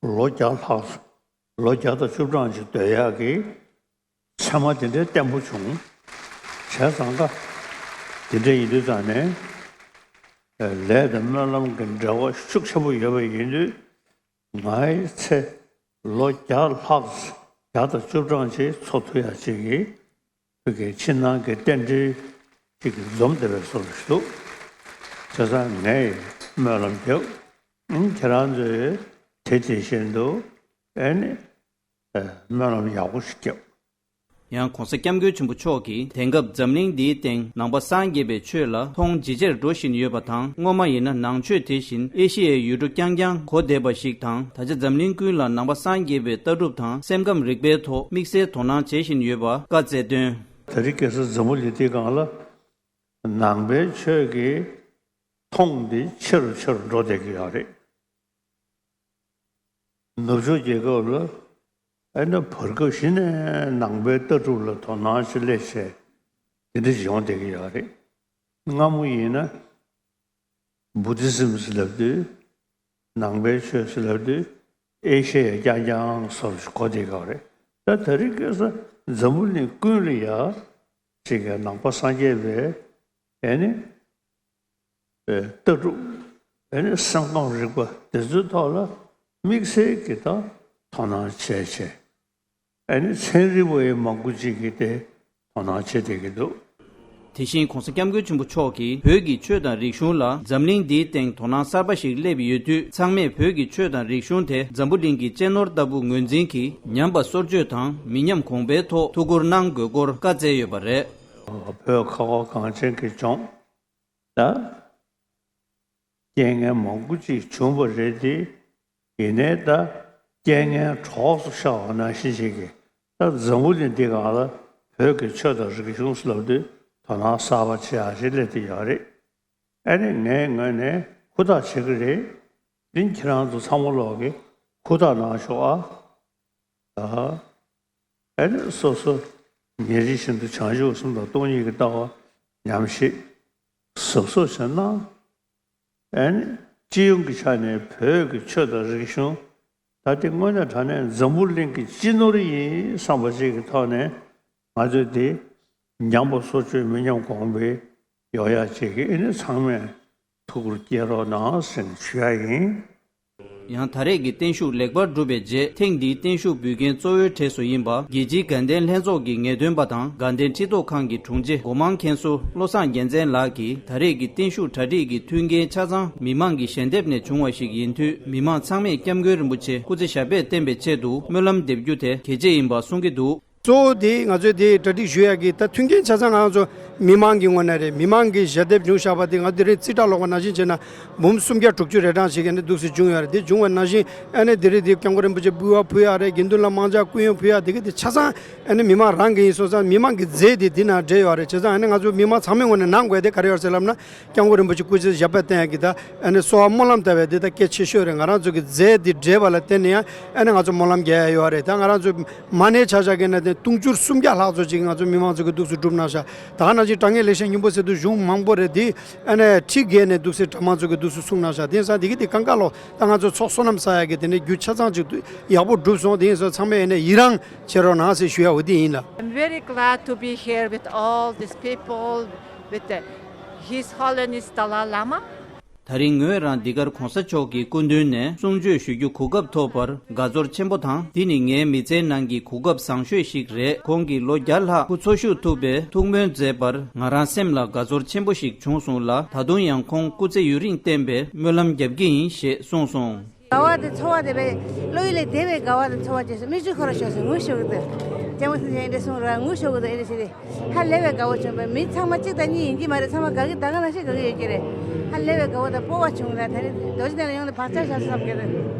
ལོ་བརྒྱ་ལྷག་ལོ་བརྒྱ་དང་བཅུ་གྲངས་ཅིག་སྡོད་ཡག་གི་ཚད་མ་དེ་འདྲའི་བརྟན་པོ་བྱུང་། བྱས་ཙང་ཀ་དེ་འདྲ་ཡིན་དུས་ཙང་ནས་ལས་དང་སྨོན་ལམ་གྱི་འབྲེལ་བ་ཤུགས་ཆེན་པོ་ཡོད་པ་ཡིན་དུས་ང་ཡི་ཚེ་ལོ་བརྒྱ་ལྷག་བརྒྱ་དང་བཅུ་གྲངས་ཅིག་འཚོ་ཐུབ་ཡག་ཅིག་གི་བོད་ཀྱི་ཕྱི་ནང་གི་རྟེན་འབྲེལ་ཅིག་གི་འཛོམས་བསྡད་པའི་བཟོ་འདྲ་ཞིག་འདུག་བྱས་ཙང་ངས་སྨོན་ལམ་རྒྱབ། ཨིན་ཁྱེད་རང་ཚོས་དེ་དེ་བཞིན་དུ་ཨེ་ནི་སྨོན་ལམ་ཡག་པོ་ཞིག་རྒྱབ། ཡང་༧གོང་ས་༧སྐྱབས་མགོན་ཆེན་པོ་མཆོག་གིས་དེང་སྐབས་འཛམ་གླིང་འདིའི་སྟེང་ནང་པ་སངས་རྒྱས་པའི་ཆོས་ལ་མཐོང་ཇེ་ཆེར་འགྲོ་བཞིན་ཡོད་པ་དང་སྔོན་མ་ཡིན་ན་ནང་ཆོས་དེ་བཞིན་ཨེ་ཤི་ཡའི་ཡུལ་གྲུ་རྐྱང་རྐྱང་གོ་བསྡད་པ་ཞིག་དང་ད་ཆ་འཛམ་གླིང་ཀུན་ལ་ནང་པ་སངས་རྒྱས་པའི་ལྟ་གྲུབ་དང་སེམས་ཁམས་རིག་པའི་ཐོག་དམིགས་བསལ་དོ་སྣང་བྱེད་བཞིན་ཡོད་པ་བཀའ་སྩལ་དོན། ད་རེས་ཁ་སང་འཛམ་བུ་གླིང་འདིའི་སྒང་ལ་ནང་པའི་ཆོས་ཀྱི་མཐོང་འདི་ཆེ་རུ་ཆེ་རུ་འགྲོ་བསྡད་ཀྱི་ཡོད་རེད། ནུབ་ཕྱོགས་རྒྱལ་ཁབ་ལ་ཨ་ནི་བར་སྐབས་གཞི་ནས་ནང་པའི་ལྟ་གྲུབ་ལ་དོ་སྣང་ཆེ་སླེབས་བྱས་དེ་འདྲ་ཞིག་ཡོང་བསྡད་ཀྱི་ཡོད་རེད། སྔ་མོ་ཡིན་ན་བུ་དྷི་ཛིམ་ཟེར་ལབ་དུས་ནང་པའི་ཆོས་ཟེར་ལབ་དུས་ཨེ་ཤེ་ཡ་རྐྱང་རྐྱང་བཟོ་འདྲ་ཞིག་གོ་བསྡད་ཀྱི་ཡོད་རེད། ད་ད་རེས་ཁ་སང་འཛམ་བུ་གླིང་ཀུན་ལ་ཡ་ཅིག་གི་ནང་པ་སངས་རྒྱས་པའི་ཨ་ནི་ལྟ་གྲུབ་ཨ་ནི་སེམས་ཁམས་རིག་པ་དེ་ཚོའི་ཐོག་ལ་དམིགས་བསལ་གྱི་ད་དོ་སྣང་བྱས་བྱས་ཨ་ནི་ཚན་རིག་པ་ཡང་མང་པོ་ཅིག་གིས་དེ་དོ་སྣང་བྱེད་བསྡད་ཀྱི་འདུག་དེ་བཞིན་༧གོང་ས་༧སྐྱབས་མགོན་ཆེན་པོ་མཆོག་གིས་བོད་ཀྱི་ཆོས་དང་རིག་གཞུང་ལ་འཛམ་གླིང་འདིའི་སྟེང་དོ་སྣང་གསར་པ་ཞིག་སླེབས་ཡོད་དུས་ཚང་མས་བོད་ཀྱི་ཆོས་དང་རིག་གཞུང་དེ་འཛམ་བུ་གླིང་གི་གཅེས་ནོར་ལྟ་བུ་ངོས་འཛིན་གྱིས་ཉམས་པ་སོར་ཆུད་དང་མི་ཉམས་གོང་འཕེལ་ཐོག་ཐུགས་ཁུར་གནང་དགོས་སྐོར་བཀའ་སྩལ་ཡོད་པ་རེད། བོད་ཁ་བ་གངས་ཅན་གྱི་ལྗོངས་ད། རྐྱེན་ངན་མང་པོ་ཅིག་བྱུང་བ་རེད་དེ། ཡིན་ནའི་ད་རྐྱེན་ངན་གྲོགས་སུ་ཤར་བ་ནང་བཞིན་ཞིག་གིས་ད་འཛམ་བུ་གླིང་འདི་སྒང་ལ་བོད་ཀྱི་ཆོས་དང་རིག་གཞུང་ཟེར་ལབ་དུས་དོ་སྣང་གསར་པ་བྱེད་ཡག་ཞིག་སླེབས་བསྡད་ཡོད་རེད། ཨ་ནི་ངའི་ངོས་ནས་ཧུར་ཐག་བྱེད་ཀྱི་རེད། དེ་ཁྱེད་རང་ཚོ་ཚང་མ་ལོག་གིས་ཧུར་ཐག་གནང་ཤོག་ཨ། ཨ་ནི་སོ་སོ་ཉིན་རེ་བཞིན་དུ་བྱང་ཆུབ་སེམས་དང་སྟོང་ཉིད་ཀྱི་ལྟ་བ་ཉམས་ཞིབ་གཟབ་གཟབ་བྱས་ན། ཨ་ནི་སྤྱི་ཡོངས་ཀྱི་ཆ་ནས་བོད་ཀྱི་ཆོས་དང་རིག་གཞུང་ད་ལྟའི་དངོས་གནས་དྲང་གནས་འཛམ་བུ་གླིང་གི་སྤྱི་ནོར་ཡིན་བསམ་པ་ཞིག་གི་ཐོག་ནས་ང་ཚོས་དེ་ཉམས་པ་སོར་ཆུད་མི་ཉམས་གོང་འཕེལ་ཡོང་ཡག་ཅིག་གི་ཨ་ནི་ཚང་མས་ཐུགས་ཁུར་བསྐྱེད་རོགས་གནང་ཟེར་ནས་ཞུ་ཡག་ཡིན། ཡང་ད་རེས་ཀྱི་བརྟན་བཞུགས་ལེགས་པར་གྲུབ་པའི་རྗེས་ཐེངས་འདིའི་བརྟན་བཞུགས་འབུལ་མཁན་གཙོ་བོའི་གྲས་སུ་ཡིན་པ་རྒྱལ་སྤྱིའི་དགའ་ལྡན་ལྷན་ཚོགས་ཀྱི་ངེས་སྟོན་པ་དང་དགའ་ལྡན་ཁྲི་ཐོག་ཁང་གི་དྲུང་ཆེ་སྒོ་མང་མཁན་ཟུར་བློ་བཟང་རྒྱལ་མཚན་ལགས་ཀྱིས་ད་རེས་ཀྱི་བརྟན་བཞུགས་གྲ་སྒྲིག་གི་མཐུན་རྐྱེན་ཆ་ཚང་མི་མང་གི་ཞལ་འདེབས་ནས་བྱུང་བ་ཞིག་ཡིན་དུས་མི་མང་ཚང་མས་སྐྱབས་མགོན་རིན་པོ་ཆེ་སྐུ་ཚེ་ཞབས་པད་བརྟན་པའི་ཆེད་དུ་སྨོན་ལམ་འདེབས་རྒྱུ་དེ་གལ་ཆེ་ཡིན་པ་གསུང་གི་འདུག་གཙོ་བོ་དེ་ང་ཚོས་དེ་གྲ་སྒྲིག་ཞུ་ཡག་གི་ད་མཐུན་རྐྱེན་ཆ་ཚང་ང་ཚོ་མི་མང་གི་ངོས་ནས་རེད། མི་མང་གི་ཞལ་འདེབས་བྱུང་བཞག་པ་དེ་ང་དེ་རིང་རྩིས་ཁྲ་ཀློག་པ་ནང་བཞིན་བྱས་ན་འབུམ་སུམ་བརྒྱ་དྲུག་ཅུ་རེ་གྲངས་ཤིག་ཨ་ནི་འདུག་སེ་བྱུང་ཡོད་རེད། དེ་བྱུང་བ་ནང་བཞིན་ཨ་ནི་དེ་རིང་དེ་སྐྱབས་མགོན་རིན་པོ་ཆེ་འབུལ་བ་ཕུལ་ཡག་རེད། དགེ་འདུན་ལ་མང་ཇག་སྐུ་ཡོན་ཕུལ་ཡག་དེ་གི་དེ་ཆ་ཚང་ཨ་ནི་མི་མང་རང་གི་ཡིན་སོང་ཙང་མི་མང་གི་རྫས་དེ་འདི་ནང་འདྲེས་ཡོད་རེད། བྱས་ཙང་ཨ་ནི་ང་ཚོ་མི་མང་ཚང་མའི་ངོས་ནས་གནང་དགོས་དེ་ག་རེ་ཡོད་ཟེར་ལབ་ན། སྐྱབས་མགོན་རིན་པོ་ཆེ་སྐུ་ཚེ་ཞབས་པད་བརྟན་ཡག་གི་ད་ཨ་ནི་གསོལ་བ་སྨོན་ལམ་བཏབ་པའི་འདི་ད་གལ་ཆེ་ཤོས་རེད། ང་རང་ཚོ་གི་རྫས་འདི་འདྲེས་པ་ལ་བརྟེན་ནས་ཡང་ཨ་ནི་ང་ཚོ་སྨོན་ལམ་རྒྱག་ཡག་ཡོད་རེད། ད་ང་རང་ཚོ་མ་ཎི་ཆ་བཞག་གི་ན་དེ་དུང་ཕྱུར་སུམ་བརྒྱ་ལྷག་ཙམ་ཅིག་ང་ཚོ་མི་མང་ཚོ་གི་འདུག་སེ་བསྒྲུབས་གནང་ཤག་ད་ག་ནང་བཞིན་དྲང་ངེས་ལེགས་བཤད་སྙིང་པོ་ཟེར་དུས་གཞུང་མང་པོ་རེད། འདི་ཨ་ནི་ཁྲི་བརྒལ་ནས་འདུག་སེ་གྲྭ་མང་ཚོ་གི་འདུག་སེ་གསུངས་གནང་ཤག་དེང་སང་འདི་གི་དེ་གང་ག་ལོ་ད་ང་ཚོ་ཚོགས་བསོད་ནམས་བསགས་ཡག་གི་དེ་ནས་རྒྱུ་ཆ་ཚང་ཅིག་ཡག་པོ་བསྒྲུབས་སོང་། དེ་ཡིན་སོང་ཚང་མས་ཨ་ནི་ཡི་རང་བྱེད་རོགས་གནང་ཟེར་ཞུ་ཡག་འོ་དེ་ཡིན་ལ། I'm very glad to be here with all these people, with the, His Holiness Dalai Lama. ད་རིང་ངོས་རང་འདི་གར་གོང་ས་མཆོག་གི་སྐུ་མདུན་ནས་གསུང་ཆོས་ཞུ་རྒྱུ་གོ་སྐབས་ཐོབ་པར་དགའ་ཚོར་ཆེན་པོ་དང་། འདི་ནི་ངའི་མི་ཚེའི་ནང་གི་གོ་སྐབས་བཟང་ཤོས་ཤིག་རེད། ཁོང་གིས་ལོ་བརྒྱ་ལྷག་སྐུ་འཚོ་བཞུགས་ཐུབ་པའི་ཐུགས་སྨོན་མཛད་པར་ང་རང་སེམས་ལ་དགའ་ཚོར་ཆེན་པོ་ཞིག་བྱུང་སོང་ལ། ད་དུང་ཡང་ཁོང་སྐུ་ཚེ་ཡུན་རིང་བརྟན་པའི་སྨོན་ལམ་རྒྱབ་ཀྱི་ཡིན་ཞེས་གསུངས་སོང་། དགའ་བ་དེ་ཚོར་བ་དེ་རེད། བློ་ཡུལ་ལས་འདས་པའི་དགའ་བ་དེ་ཚོར་བ་བཅས་སུ་མིག་ཆུ་ཁོ་ར་ཤོར་སོང་། ངུ་ཤོར་གི་འདུག་ལྕམ་མོ་སྲས་ཆེན་ཨེ་འདྲ་གསུང་ར་ངུ་ཤོར་གི་འདུག་ཨེ་འདྲ་བྱས་ཏེ། ཧ་ལས་པའི་དགའ་བོ་བྱུང་བས། མི་ཚང་མ་གཅིག་དང་གཉིས་ཡིན་གྱི་མ་རེད། ཚང་མ་དགའ་གི་ད་ག་ནང་བཞིན་དགའ་གི་ཡོད་ཀྱི་རེད། ཧ་ལས་པའི་དགའ་བོ་དང་སྤོབས་པ་བྱུང་ལ། ད་ནི་རྡོ་རྗེ་གདན་ལ་ཡོང་ནས་བག་ཆགས་བཞག་བསམ་གི་རེད།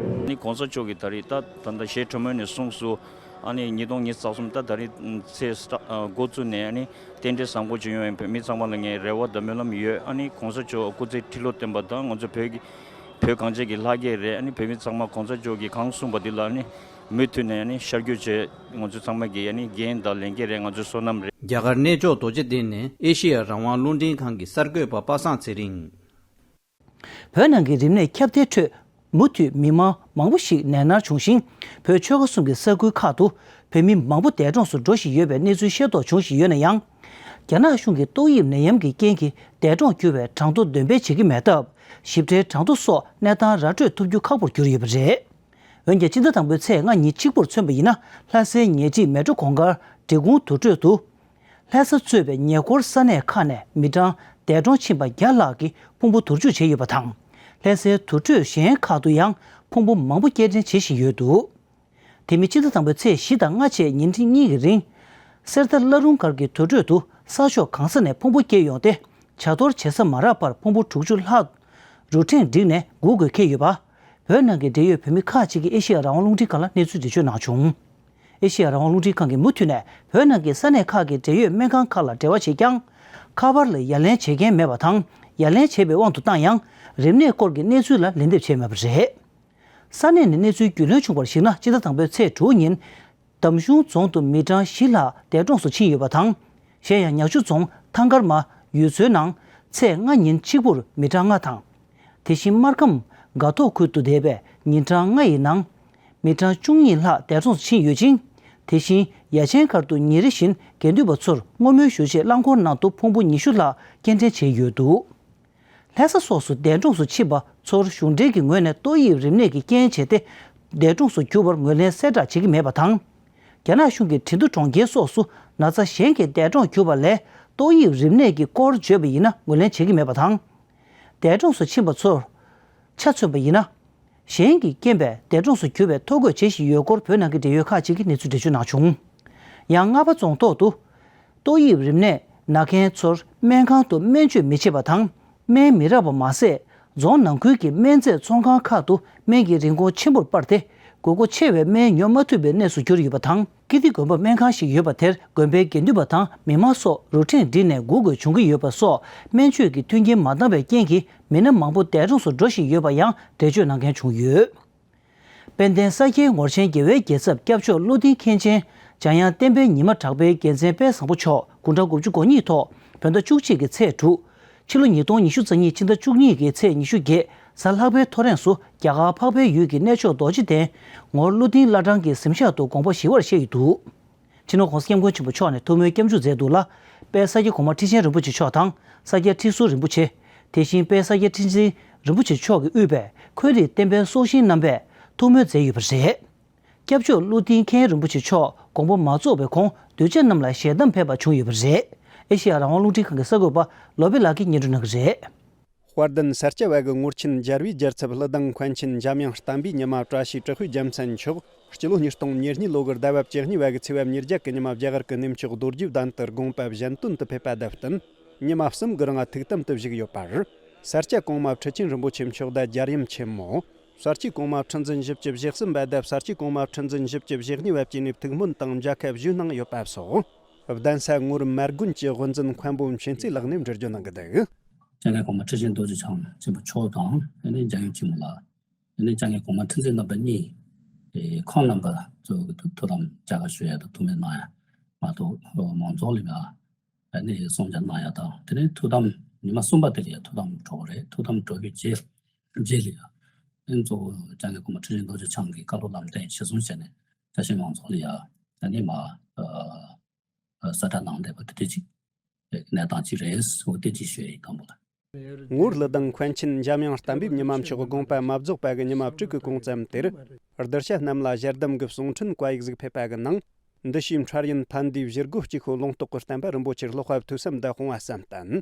ནི་གོང་ས་མཆོག་གིས་ད་རེས་ད་ད་ལྟ་ཞལ་དྲི་མོ་ནས་གསུངས་སོང་། ཨ་ནི་ཉིས་སྟོང་ཉི་ཤུ་རྩ་གསུམ་ད་ད་རེས་ཚེས་ཨ་འགོ་བཙུགས་ནས་ཨ་ནི་རྟེན་འབྲེལ་བཟང་པོ་བྱུང་ཡོང་བའི་བོད་མི་ཚང་མ་ལ་ངས་རེ་བ་དང་སྨོན་ལམ་ཡོད། ཨ་ནི་གོང་ས་མཆོག་སྐུ་ཚེ་ཁྲི་ལོ་བརྟན་པ་དང་། ང་ཚོ་བོད་ཀྱི་བོད་གངས་ཅན་གྱི་ལྷ་སྐལ་རེད། ཨ་ནི་བོད་མི་ཚང་མ་གོང་ས་མཆོག་གིས་གང་གསུངས་པ་འདི་ལ་ཨ་ནི་མུ་མཐུད་ནས་ཨ་ནི་ཤར་བསྐྱོད་བྱས། ང་ཚོ་ཚང་མ་གི་ཨ་ནི་འགན་དང་ལས་འགན་རེད། ང་ཚོའི་བསོད་ནམས་རེད། རྒྱ་གར་གནས་མཆོག་རྡོ་རྗེ་གདན་ནས་ཨེ་ཤེ་ཡ་རང་དབང་རླུང་འཕྲིན་ཁང་གི་གསར་འགོད་པ་པ་སངས་ཚེ་རིང་། བོད་ནང་གི་རིམས་ནད་ཁྱབ་གདལ་ཁྲོད་མུ་མཐུད་མི་མང་མང་པོ་ཞིག་ནད་མནར་བྱུང་ཞིང་། བོད་ཆོལ་ཁ་གསུམ་གྱི་ས་ཁུལ་ཁག་ཏུ་བོད་མི་མང་པོ་འདས་གྲོངས་སུ་འགྲོ་བཞིན་ཡོད་པའི་གནས་ཚུལ་ཤེས་རྟོགས་བྱུང་བཞིན་ཡོད་ན་ཡང་། རྒྱ་ནག་གཞུང་གིས་ཏོག་དབྱིབས་ནད་ཡམས་ཀྱི་རྐྱེན་གྱིས་འདས་གྲོངས་གྱུར་བའི་གྲངས་ཐོ་འདོན་སྤེལ་བྱེད་ཀྱི་མེད་སྟབས། ཞིབ་ཕྲའི་གྲངས་ཐོ་སོགས་གནས་སྟངས་ར་སྤྲོད་ཐུབ་རྒྱུ་ཁག་པོར་གྱུར་ཡོད་པ་རེད། འོན་ཀྱང་། སྤྱི་ཟླ་དང་པོའི་ཚེས་ལྔ་ཉིན་གཅིག་པུར་མཚོན་པ་ཡིན་ན། ལྷ་སའི་ཉེ་འཁྲིས་མལ་གྲོ་གུང་དཀར་འབྲི་གུང་དུར་ཁྲོད་དུ། ལྷ་ས་གཙོས་པའི་ཉེ་འཁོར་ས་གནས་ཁག་ནས་མི་གྲངས་འདས་གྲོངས་ཕྱིན་པ་བརྒྱ་ལྷག་གིས་ཕུང་པོ་དུར་འཇུག་བྱས་ཡོད་པ་དང་། ལྷ་སའི་དུར་ཁྲོད་གཞན་ཁག་ཏུ་ཡང་ཕུང་པོ་མང་པོ་སྐྱེལ་འདྲེན་བྱེད་བཞིན་ཡོད་འདུག་དེ་མིན། སྤྱི་ཟླ་དང་པོའི་ཚེས་བཞི་དང་ལྔ་བཅས་ཉིན་གཉིས་ཀྱི་རིང་། གསེར་རྟ་བླ་རུང་སྒར་གྱི་དུར་ཁྲོད་དུ་ས་ཕྱོགས་གང་ས་ནས་ཕུང་པོ་སྐྱེལ་ཡོང་སྟེ། བྱ་གཏོར་བྱེད་ས་མ་རག་པར་ཕུང་པོ་དྲུག་ཅུ་ལྷག་རུ་ཕྲེང་བསྒྲིགས་ནས་སྒུག་དགོས་འཁེལ་ཡོད་པ། བོད་ནང་གི་འབྲེལ་ཡོད་བོད་མི་ཁག་ཅིག་གིས་ཨེ་ཤེ་ཡ་རང་དབང་རླུང་འཕྲིན་ཁང་ལ་གནས་ཚུལ་འགྲེལ་བརྗོད་གནང་བྱུང་། ཨེ་ཤེ་ཡ་རང་དབང་རླུང་འཕྲིན་ཁང་གིས་མུ་མཐུད་ནས་བོད་ནང་གི་ས་གནས་ཁག་གི་འབྲེལ་ཡོད་སྨན་ཁང་ཁག་ལ་འབྲེལ་བ་བྱས་ཀྱང་། ཁ་པར་ལ་ཡ་ལན་བྱེད་མཁན་མེད་པ་དང་། ཡ་ལན་བྱས་པའི་དབང་དུ་བཏང་ཡང་། རིམས་ནད་སྐོར་གྱི་གནས་ཚུལ་ལ་ལན་འདེབས་བྱས་མེད་པ་རེད། ས་གནས་ནས་གནས་ཚུལ་རྒྱུས་ལོན་བྱུང་བར་གཞིགས་ན། སྤྱི་ཟླ་དང་པོའི་ཚེས་དྲུག་ཉིན། འདམ་གཞུང་རྫོང་དུ་མི་གྲངས་བཞི་ལྷག་འདས་གྲོངས་སུ་ཕྱིན་ཡོད་པ་དང་། གཞན་ཡང་། ཉག་ཆུ་རྫོང་ཐང་དཀར་མ་ཡུལ་ཚོའི་ནང་ཚེས་ལྔ་ཉིན་གཅིག་པུར་མི་གྲངས་ལྔ་དང་། དེ་བཞིན་སྨར་ཁམས་སྒ་ཐོག་ཁུལ་དུ་འདས་པའི་ཉིན་གྲངས་ལྔ་ཡི་ནང་མི་གྲངས་བཅུ་གཉིས་ལྷག་འདས་གྲོངས་སུ་ཕྱིན་ཡོད་ཅིང་། དེ་བཞིན་ཡ་ཆེན་སྒར་དུ་ཉིན་རེ་བཞིན་དགེ་འདུན་པ་ཚོར་བསྔོ་སྨོན་ཞུ་ཆེད་རླངས་འཁོར་ནང་དུ་ཕུང་པོ་ཉི་ཤུ་ལྷག་སྐྱེལ་འདྲེན་བྱས་ཡོད་འདུག་ལྷ་ས་སོགས་སུ་འདས་གྲོངས་སུ་ཕྱིན་པ་ཚོར་གཞུང་འབྲེལ་གྱི་ངོས་ནས་ཏོག་དབྱིབས་རིམས་ནད་ཀྱི་རྐྱེན་བྱས་ཏེ་འདས་གྲོངས་སུ་གྱུར་བར་ངོས་ལེན་གསལ་བསྒྲགས་བྱེད་ཀྱི་མེད་པ་དང་། རྒྱ་ནག་གཞུང་གིས་ཁྲིན་ཏུ་གྲོང་ཁྱེར་སོགས་སུ་ན་ཚ་གཞན་གྱིས་འདས་གྲོངས་གྱུར་པ་ལས་ཏོག་དབྱིབས་རིམས་ནད་ཀྱི་སྐོར་བརྗོད་པ་ཡིན་ན་ངོས་ལེན་བྱེད་ཀྱི་མེད་པ་དང་། འདས་གྲོངས་སུ་ཕྱིན་པ་ཚོར་ཆ་མཚོན་པ་ཡིན་ན། གཞན་གྱི་རྐྱེན་པས་འདས་གྲོངས་སུ་གྱུར་བའི་ཐོ་འགོད་བྱེད་བཞིན་ཡོད་སྐོར་བོད་ནང་གི་འབྲེལ་ཡོད་ཁག་ཅིག་གིས་གནས་ཚུལ་འགྲེལ་བརྗོད་གནང་བྱུང་། ཡང་། རྔ་པ་རྫོང་ཐོག་ཏུ་ཏོག་དབྱིབས་རིམས་ནད་ན་མཁན་ཚོར་སྨན་ཁང་དུ་སྨན་བཅོས་མི་བྱེད་པ་དང་སྨན་མི་རག་པ་མ་ཟད། རྫོང་ནང་ཁུལ་གྱི་སྨན་རྫས་ཚོང་ཁང་ཁག་ཏུ་སྨན་གྱི་རིན་གོང་ཆེན་པོར་སྤར་ཏེ། དགོས་མཁོ་ཆེ་བའི་སྨན་ཉོ་མ་ཐུབ་པའི་གནས་སུ་གྱུར་ཡོད་པ་དང་། ཀིརྟི་དགོན་པ་སྨན་ཁང་ཞིག་ཡོད་པ་དེར་དགོན་པའི་དགེ་འདུན་པ་དང་མི་མང་སོགས་རུ་ཕྲེང་བསྒྲིགས་ནས་སྒུག་དགོས་བྱུང་གི་ཡོད་པ་སོགས། སྨན་བཅོས་ཀྱི་མཐུན་རྐྱེན་མ་འདང་བའི་རྐྱེན་གྱིས་མི་སྣ་མང་པོ་འདས་གྲོངས་སུ་འགྲོ་བཞིན་ཡོད་པ་ཡང་འགྲེལ་བརྗོད་གནང་མཁན་བྱུང་ཡོད། དཔལ་ལྡན་ས་སྐྱའི་ངོར་ཆེན་རྒྱལ་བའི་རྒྱལ་ཚབ་སྐྱབས་མཆོག་བློ་གཏིང་མཁན་ཆེན་འཇམ་དབྱངས་བསྟན་པའི་ཉི་མ་གྲགས་པའི་རྒྱལ་མཚན་དཔལ་བཟང་པོ་མཆོག་དགུང་གྲངས་དགུ་བཅུ་གོ་གཉིས་ཐོག་བོད་ཟླ་བཅུ་གཅིག་གི་ཚེས་དྲུག་ཕྱི་ལོ་ཉིས་སྟོང་ཉི་ཤུ་རྩ་གཉིས་ཕྱི་ཟླ་བཅུ་གཉིས་ཀྱི་ཚེས་ཉི་ཤུ་བརྒྱད་གཟའ་ལྷག་པའི་ཐོ་རངས་སུ་རྒྱ་གར་འཕགས་པའི་ཡུལ་གྱི་གནས་མཆོག་རྡོ་རྗེ་གདན་ངོར་བློ་གཏིང་བླ་བྲང་གི་གཟིམ་ཤག་ཏུ་དགོངས་པ་ཞི་བར་གཤེགས་ཡོད་འདུག་སྤྱི་ནོར་༸གོང་ས་༸སྐྱབས་མགོན་ཆེན་པོ་མཆོག་ནས་ཐུགས་སྨོན་སྐྱབས་འཇུག་མཛད་འདུག་ལ། དཔལ་ས་སྐྱ་གོང་མ་ཁྲི་ཆེན་རིན་པོ་ཆེ་མཆོག་དང་ས་སྐྱ་ཁྲི་ཟུར་རིན་པོ་ཆེ། དེ་བཞིན་དཔལ་ས་སྐྱ་ཁྲི་འཛིན་རིན་པོ་ཆེ་མཆོག་གིས་དབུས་པའི་འཁོན་རིགས་བསྟན་པའི་སྲོག་ཤིང་རྣམ་པས་ཐུགས་སྨོན་མཛད་ཡོད་པ་རེད། སྐྱབས་མཆོག་ཀླུ་ལྡིང་མཁན་རིན་པོ་ཆེ་མཆོག་དགོངས་པ་མ་རྫོགས་པའི་གོང་གདུལ་བྱ་རྣམས་ལ་ཞལ་གདམས་ཕེབས་པ་བྱུང་ཡོད་པ་རེད། ཨེ་ཤེ་ཡ་རང་དབང་རླུང་འཕྲིན་ཁང་གི་གསར་འགོད་པ་ལོ་པི་ལགས་ཀྱིས་སྙན་སྒྲོན་གནང་གི་རེད། དཔལ་ལྡན་ས་སྐྱ་བ་གི་ངོར་ཆེན་རྒྱལ་བའི་རྒྱལ་ཚབ་གླུ་ལྡང་མཁན་ཆེན་འཇམ་དབྱངས་བསྟན་པའི་ཉི་མ་བཀྲ་ཤིས་དྲག་པོའི་རྒྱལ་མཚན་མཆོག་སྤྱི་ལོ་ཉིས་སྟོང་ཉེར་གཉིས་ལོ་གི་ཟླ་བ་བཅུ་གཉིས་པ་གི་ཚེས་པ་ཉེར་བརྒྱད་གི་ཉི་མ་རྒྱ་གར་གི་གནས་མཆོག་རྡོ་རྗེ་གདན་དུ་དགོངས་པ་གཞན་དོན་དུ་ཕེབས་པ་དང་བསྟུན། ཉི་མ་གསུམ་གི་རིང་ཐུགས་དམ་དུ་བཞུགས་ཡོད་པར། ས་སྐྱ་གོང་མ་ཁྲི་ཆེན་རིན་པོ་ཆེ་མཆོག་དང་རྒྱལ་ཡུམ་ཆེན་མོ། ས་སྐྱ་གོང་མ་ཁྲི་འཛིན་བཞི་བཅུ་ཞེ་གསུམ་པ་དང་ས་སྐྱ་གོང་མ་ཁྲི་འཛིན་བཞི་བཅུ་ཞེ་གཉིས་པ་བཅས་ནས་ཐུགས་སྨོན་དང་མཇལ་ཁ་ཞུས་གནང་ཡོད་པ་སོགས། གདན་ས་ངོར་མ་དགོན་གྱི་དབུ་འཛིན་མཁན་པོ་མཁྱེན་བརྩེ་ལགས་ནས་འགྲེལ་བརྗོད་གནང་གི་འདུག་སྐྱབས་མགོན་གོང་མ་ཁྲི་ཆེན་རྡོ་རྗེ་འཆང་ཆེན་པོ་མཆོག་དང་ཨ་ནི་རྒྱལ་ཡུམ་ཆེན་མོ་ལགས། ཨ་ནི་སྐྱབས་མགོན་གོང་མ་ཁྲི་འཛིན་རྣམ་པ་གཉིས། ཨེ་ཁོང་རྣམ་པ་ཚོ་གི་ཐུགས་དམ་མཇལ་ཁ་ཞུ་ཡ་དང་ཐུགས་སྨོན་གནང་ཡ་མ་གཏོགས་མང་ཚོགས་ལ་ཡ་ཨ་ནི་གསུང་བཤད་གནང་ཡ་དང་དེ་ནས་ཐུགས་དམ་ཉི་མ་གསུམ་པ་དེ་ལ་ཡ་ཐུགས་དམ་གྲོལ་བ་རེད། ཐུགས་དམ་གྲོལ་བའི་རྗེས་རྗེས་ལ་ཡ་ཨ་ནི་གཙོ་བོ་སྐྱབས་མགོན་གོང་མ་ཁྲི་ཆེན་རྡོ་རྗེ་འཆང་གི་བཀའ་སློབ་ལམ་སྟོན་གཞིར་བཟུང་བྱས་ནས་ས་ཞིང་མང་ཚོགས་ལ་ཡ་ཨ་ནི་མ་ཨ། གསལ་བསྒྲགས་གནང་བསྡད་པ་དེ་འདྲ་ཅིག་གནས་སྟངས་ཅིག་རེད་ཟེར་བ་དེ་ཅིག་ཞུ་ཡ་ཡིན། དང་པོ་ལ། ངོར་ལི་དང་མཁན་ཆེན་འཇམ་དབྱངས་བསྟན་པའི་ཉི་མ་མཆོག་དགོངས་པ་མ་རྫོགས་པ་གི་ཉི་མ་དྲུག་གི་གོང་ཙམ་དེར། གདུལ་བྱ་རྣམས་ལ་ཞལ་གདམས་ཀྱི་གསུང་འཕྲིན་བཀའ་ཡིག་ཟིག་ཕེབས་པ་གི་ནང་། འདི་ཕྱིའི་འཕྲལ་ཡུན་ཕན་བདེའི་བཞི་སྒོ་གཅིག་པོ་ལུང་རྟོགས་ཀྱི་བསྟན་པ་རིན་པོ་ཆེར་ལྷག་པ་ཐོས་བསམ་དང་སྤོང་བ་བསམ་གཏན།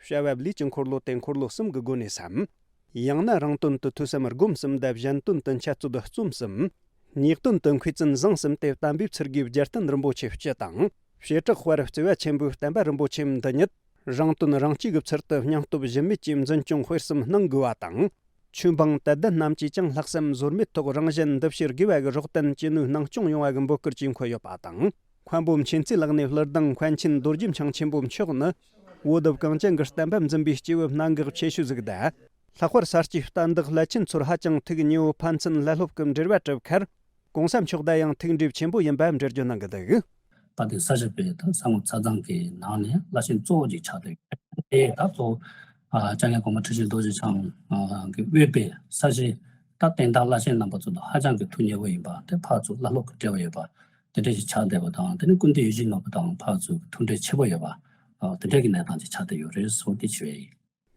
བྱ་བ་ལས་ཀྱི་འཁོར་ལོ་སྟེ་འཁོར་ལོ་གསུམ་གྱི་སྒོ་ནས་སམ། ཡང་ན་རང་དོན་དུ་ཐོས་བསམ་སྒོམ་གསུམ་དང་གཞན་དོན་དུ་འཆད་རྩོད་རྩོམ་གསུམ། ངེས་དོན་དུ་མཁས་བཙུན་བཟང་གསུམ་སྟེ་བསྟན་པའི་ཚུལ་དགེ་བརྒྱད་རྟེན་རིན་པོ་ཆེ་སྤྱི་དང་། བྱེ་བྲག་དཔལ་བརྩེ་བ་ཆེན་པོའི་བསྟན་པ་རིན་པོ་ཆེ་འདི་ཉིད། རང་དོན་རང་གཅེས་ཀྱི་ཚུལ་དུ་སྙིང་སྟོབས་གཞི་མེད་ཀྱིས་འཛིན་སྐྱོང་སྤེལ་གསུམ་གནང་དགོས་པ་དང་། ཆོས་འབངས་དད་ལྡན་རྣམས་ཀྱིས་ཀྱང་ལྷག་བསམ་ཟོལ་མེད་ཐོག་རང་གཞན་འདུ་ཤེས་དགེ་བ་གི་རོགས་དན་ཅི་ནུས་གནང་སྐྱོང་ཡོང་བ་གི་འབོད་སྐུལ་གྱིས་འཁོད་ཡོད་པ་དང་། མཁན་པོ་མཁྱེན་བརྩེ་ལགས་ནས་གླུ་དང་མཁན་ཆེན་རྡོ་རྗེ་འཆང་ཆེན་པོ་མཆོག་ནི། བོད་གངས་ཅན་གྱི་བསྟན་པ་འཛིན་པའི་སྐྱེས་བུ་གནད་འགག་ཆེ་ཤོས་ཟིག་དང་། ལྷག་པར་ས་སྐྱའི་བསྟན་བདག་བླ་ཆེན་ཚོར་ཧ་ཅང་ཐུགས་ཉེ་བོ་ཕན་ཚུན་ལྷ་སློབ་ཀྱི་འབྲེལ་བ་གྲུབ་ཁར། གོང་ས་མཆོག་དང་ཡང་ཐུགས་འདྲིས་ཆེན་པོ་ཡིན་པ་འགྲེལ་བརྗོད་གནང་གི་འདུག་དཔལ་ལྡན་ས་སྐྱ་པའི་ད་ས་ངོ་ཚ་ཚང་གི་ནང་ནས་བླ་ཆེན་གཙོ་བོ་ཅིག་ཆགས་བསྡད་ཡོད། དེ་ད་གཙོ་བོ་ཨ་ལྕམ་མཁན་གོང་མ་ཁྲི་ཆེན་རྡོ་རྗེ་འཆང་གིས་དབུས་པའི་ས་ཆའི་ད་བསྟན་བདག་བླ་ཆེན་རྣམ་པ་ཚོ་དང་ཧ་ཅང་གི་ཐུགས་མཉེས་པོ་ཡིན་པ། དེ་ཕར་ཚུར་བླ་སློབ་ཀྱི་འབྲེལ་བ་ཡོད་པ་དེ་འདྲ་ཞིག་ཆགས་བསྡད་པ་དང་། དེ་ནས་སྐུ་མདུན་ཡིད་བཞིན་ནོར་བུ་དང་ཕར་ཚུར་ཐུགས་འབྲེལ་ཆེ་པོ་ཡོད་པ། ཨ་དེ་འདྲ་གི་གནས་སྟངས་ཅིག་ཆགས་བསྡད་ཡོད་རེད་ཟེར་དེ་ཞུ་ཡ་ཡིན།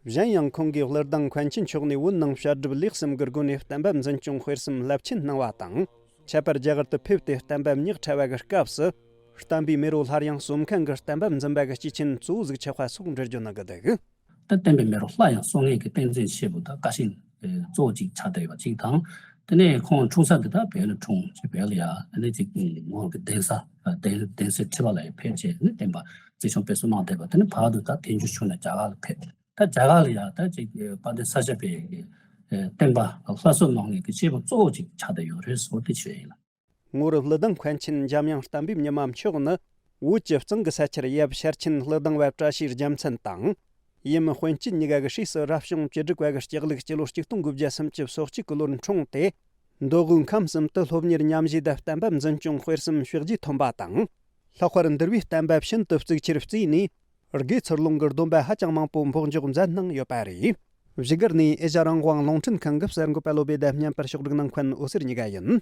གཞན་ཡང་ཁོང་གིས་གླུ་དང་མཁན་ཆེན་མཆོག་ནས་བོད་ནང་བཤད་སྒྲུབ་ལས་གསུམ་གྱི་སྒོ་ནས་བསྟན་པ་འཛིན་སྐྱོང་སྤེལ་གསུམ་རླབས་ཆེན་གནང་བ་དང་། ཁྱད་པར་རྒྱ་གར་དུ་ཕེབས་ཏེ་བསྟན་པ་ཉག་ཕྲ་བ་གི་སྐབས་སུ། བསྟན་པའི་མེ་རོ་སླར་ཡང་གསོ་མཁན་གྱི་བསྟན་པ་འཛིན་པ་གི་སྐྱེས་ཆེན་གཙོ་བོ་ཟིག་ཆགས་པ་སོགས་འགྲེལ་བརྗོད་གནང་གི་འདུག་ད་བསྟན་པའི་མེ་རོ་སླར་ཡང་གསོ་མཁན་གྱི་བསྟན་འཛིན་ཆེན་པོ་དང་བཀའ་བཞིན་གཙོ་བོ་གཅིག་ཆགས་བསྡད་ཡོད་པ་གཅིག་དང་། དེ་ནས་ཁོང་འཁྲུངས་ས་འདི་དག་བོད་ལ་འཁྲུངས་ཅེས་བོད་ལ་ཡ་དེ་ནས་ཅིག་ངོ་གི་གདན་ས་གདན་གདན་སའི་ཁྲི་པ་ལ་ཡ་ཕེབས་བྱས་ནས་བསྟན་པ་འཛིན་སྐྱོང་སྤེལ་གསུམ་གནང་བསྡད་པ། དེ་ནས་བར་དུ་ད་བཙན་བྱོལ་ཕྱོགས་ནས་རྒྱ་གར་ལ་ཕེབས། ད་རྒྱ་གར་ལ་ཡང་ད་ཅིག་དཔལ་ལྡན་ས་སྐྱ་པའི་བསྟན་པ་སླར་གསོ་གནང་མཁན་གྱི་སྐྱེས་བུ་གཙོ་བོ་ཅིག་ཆགས་བསྡད་ཡོད་རེད་ཟེར་དེ་ཞུ་ཡ་ཡིན། ངོར་གླུ་དང་མཁན་ཆེན་འཇམ་དབྱངས་བསྟན་པའི་ཉི་མ་མཆོག་ནི། བོད་ཀྱི་གཙང་གི་ས་ཆར་ཡབ་ཤར་ཆེན་གླུ་དང་བ་བཀྲ་ཤིས་རྒྱལ་མཚན་དང་། ཡུམ་དཔོན་སྐྱིད་གཉིས་ཀ་གི་སྲས་སུ་རབ་བྱུང་བཅུ་དྲུག་པ་གི་ལྕགས་ལུག་སྤྱི་ལོ་ཆིག་སྟོང་དགུ་བརྒྱ་སུམ་ཅུ་སོ་གཅིག་གི་ལོར་འཁྲུངས་ཏེ། མདོ་དབུས་ཁམས་གསུམ་དུ་སློབ་གཉེར་ཉམས་བཞེས་དང་བསྟན་པ་འཛིན་སྐྱོང་སྤེལ་གསུམ་ཕྱག་རྗེས་ཐོན་པ་དང་། ལྷག་པར་འདུལ་བའི་བསྟན་པ་ཤིན་ཏུ་གཙུག་ཆེར་བརྩིས་ནས། དགེ་ཚུལ་སློང་གི་སྡོམ་པ་ཧ་ཅང་མང་པོ་འབོགས་འཇོག་མཛད་གནང་ཡོད་པ་རེད། བཞུགས་སྒར་ནས་ཨེ་ཤ་རང་དབང་རླུང་འཕྲིན་ཁང་གི་གསར་འགོད་པ་བློ་བེ་དང་བརྙན་པར་ཕྱོགས་སྒྲིག་གནང་མཁན་འོད་ཟེར་གཉིས་ཀ་ཡིན།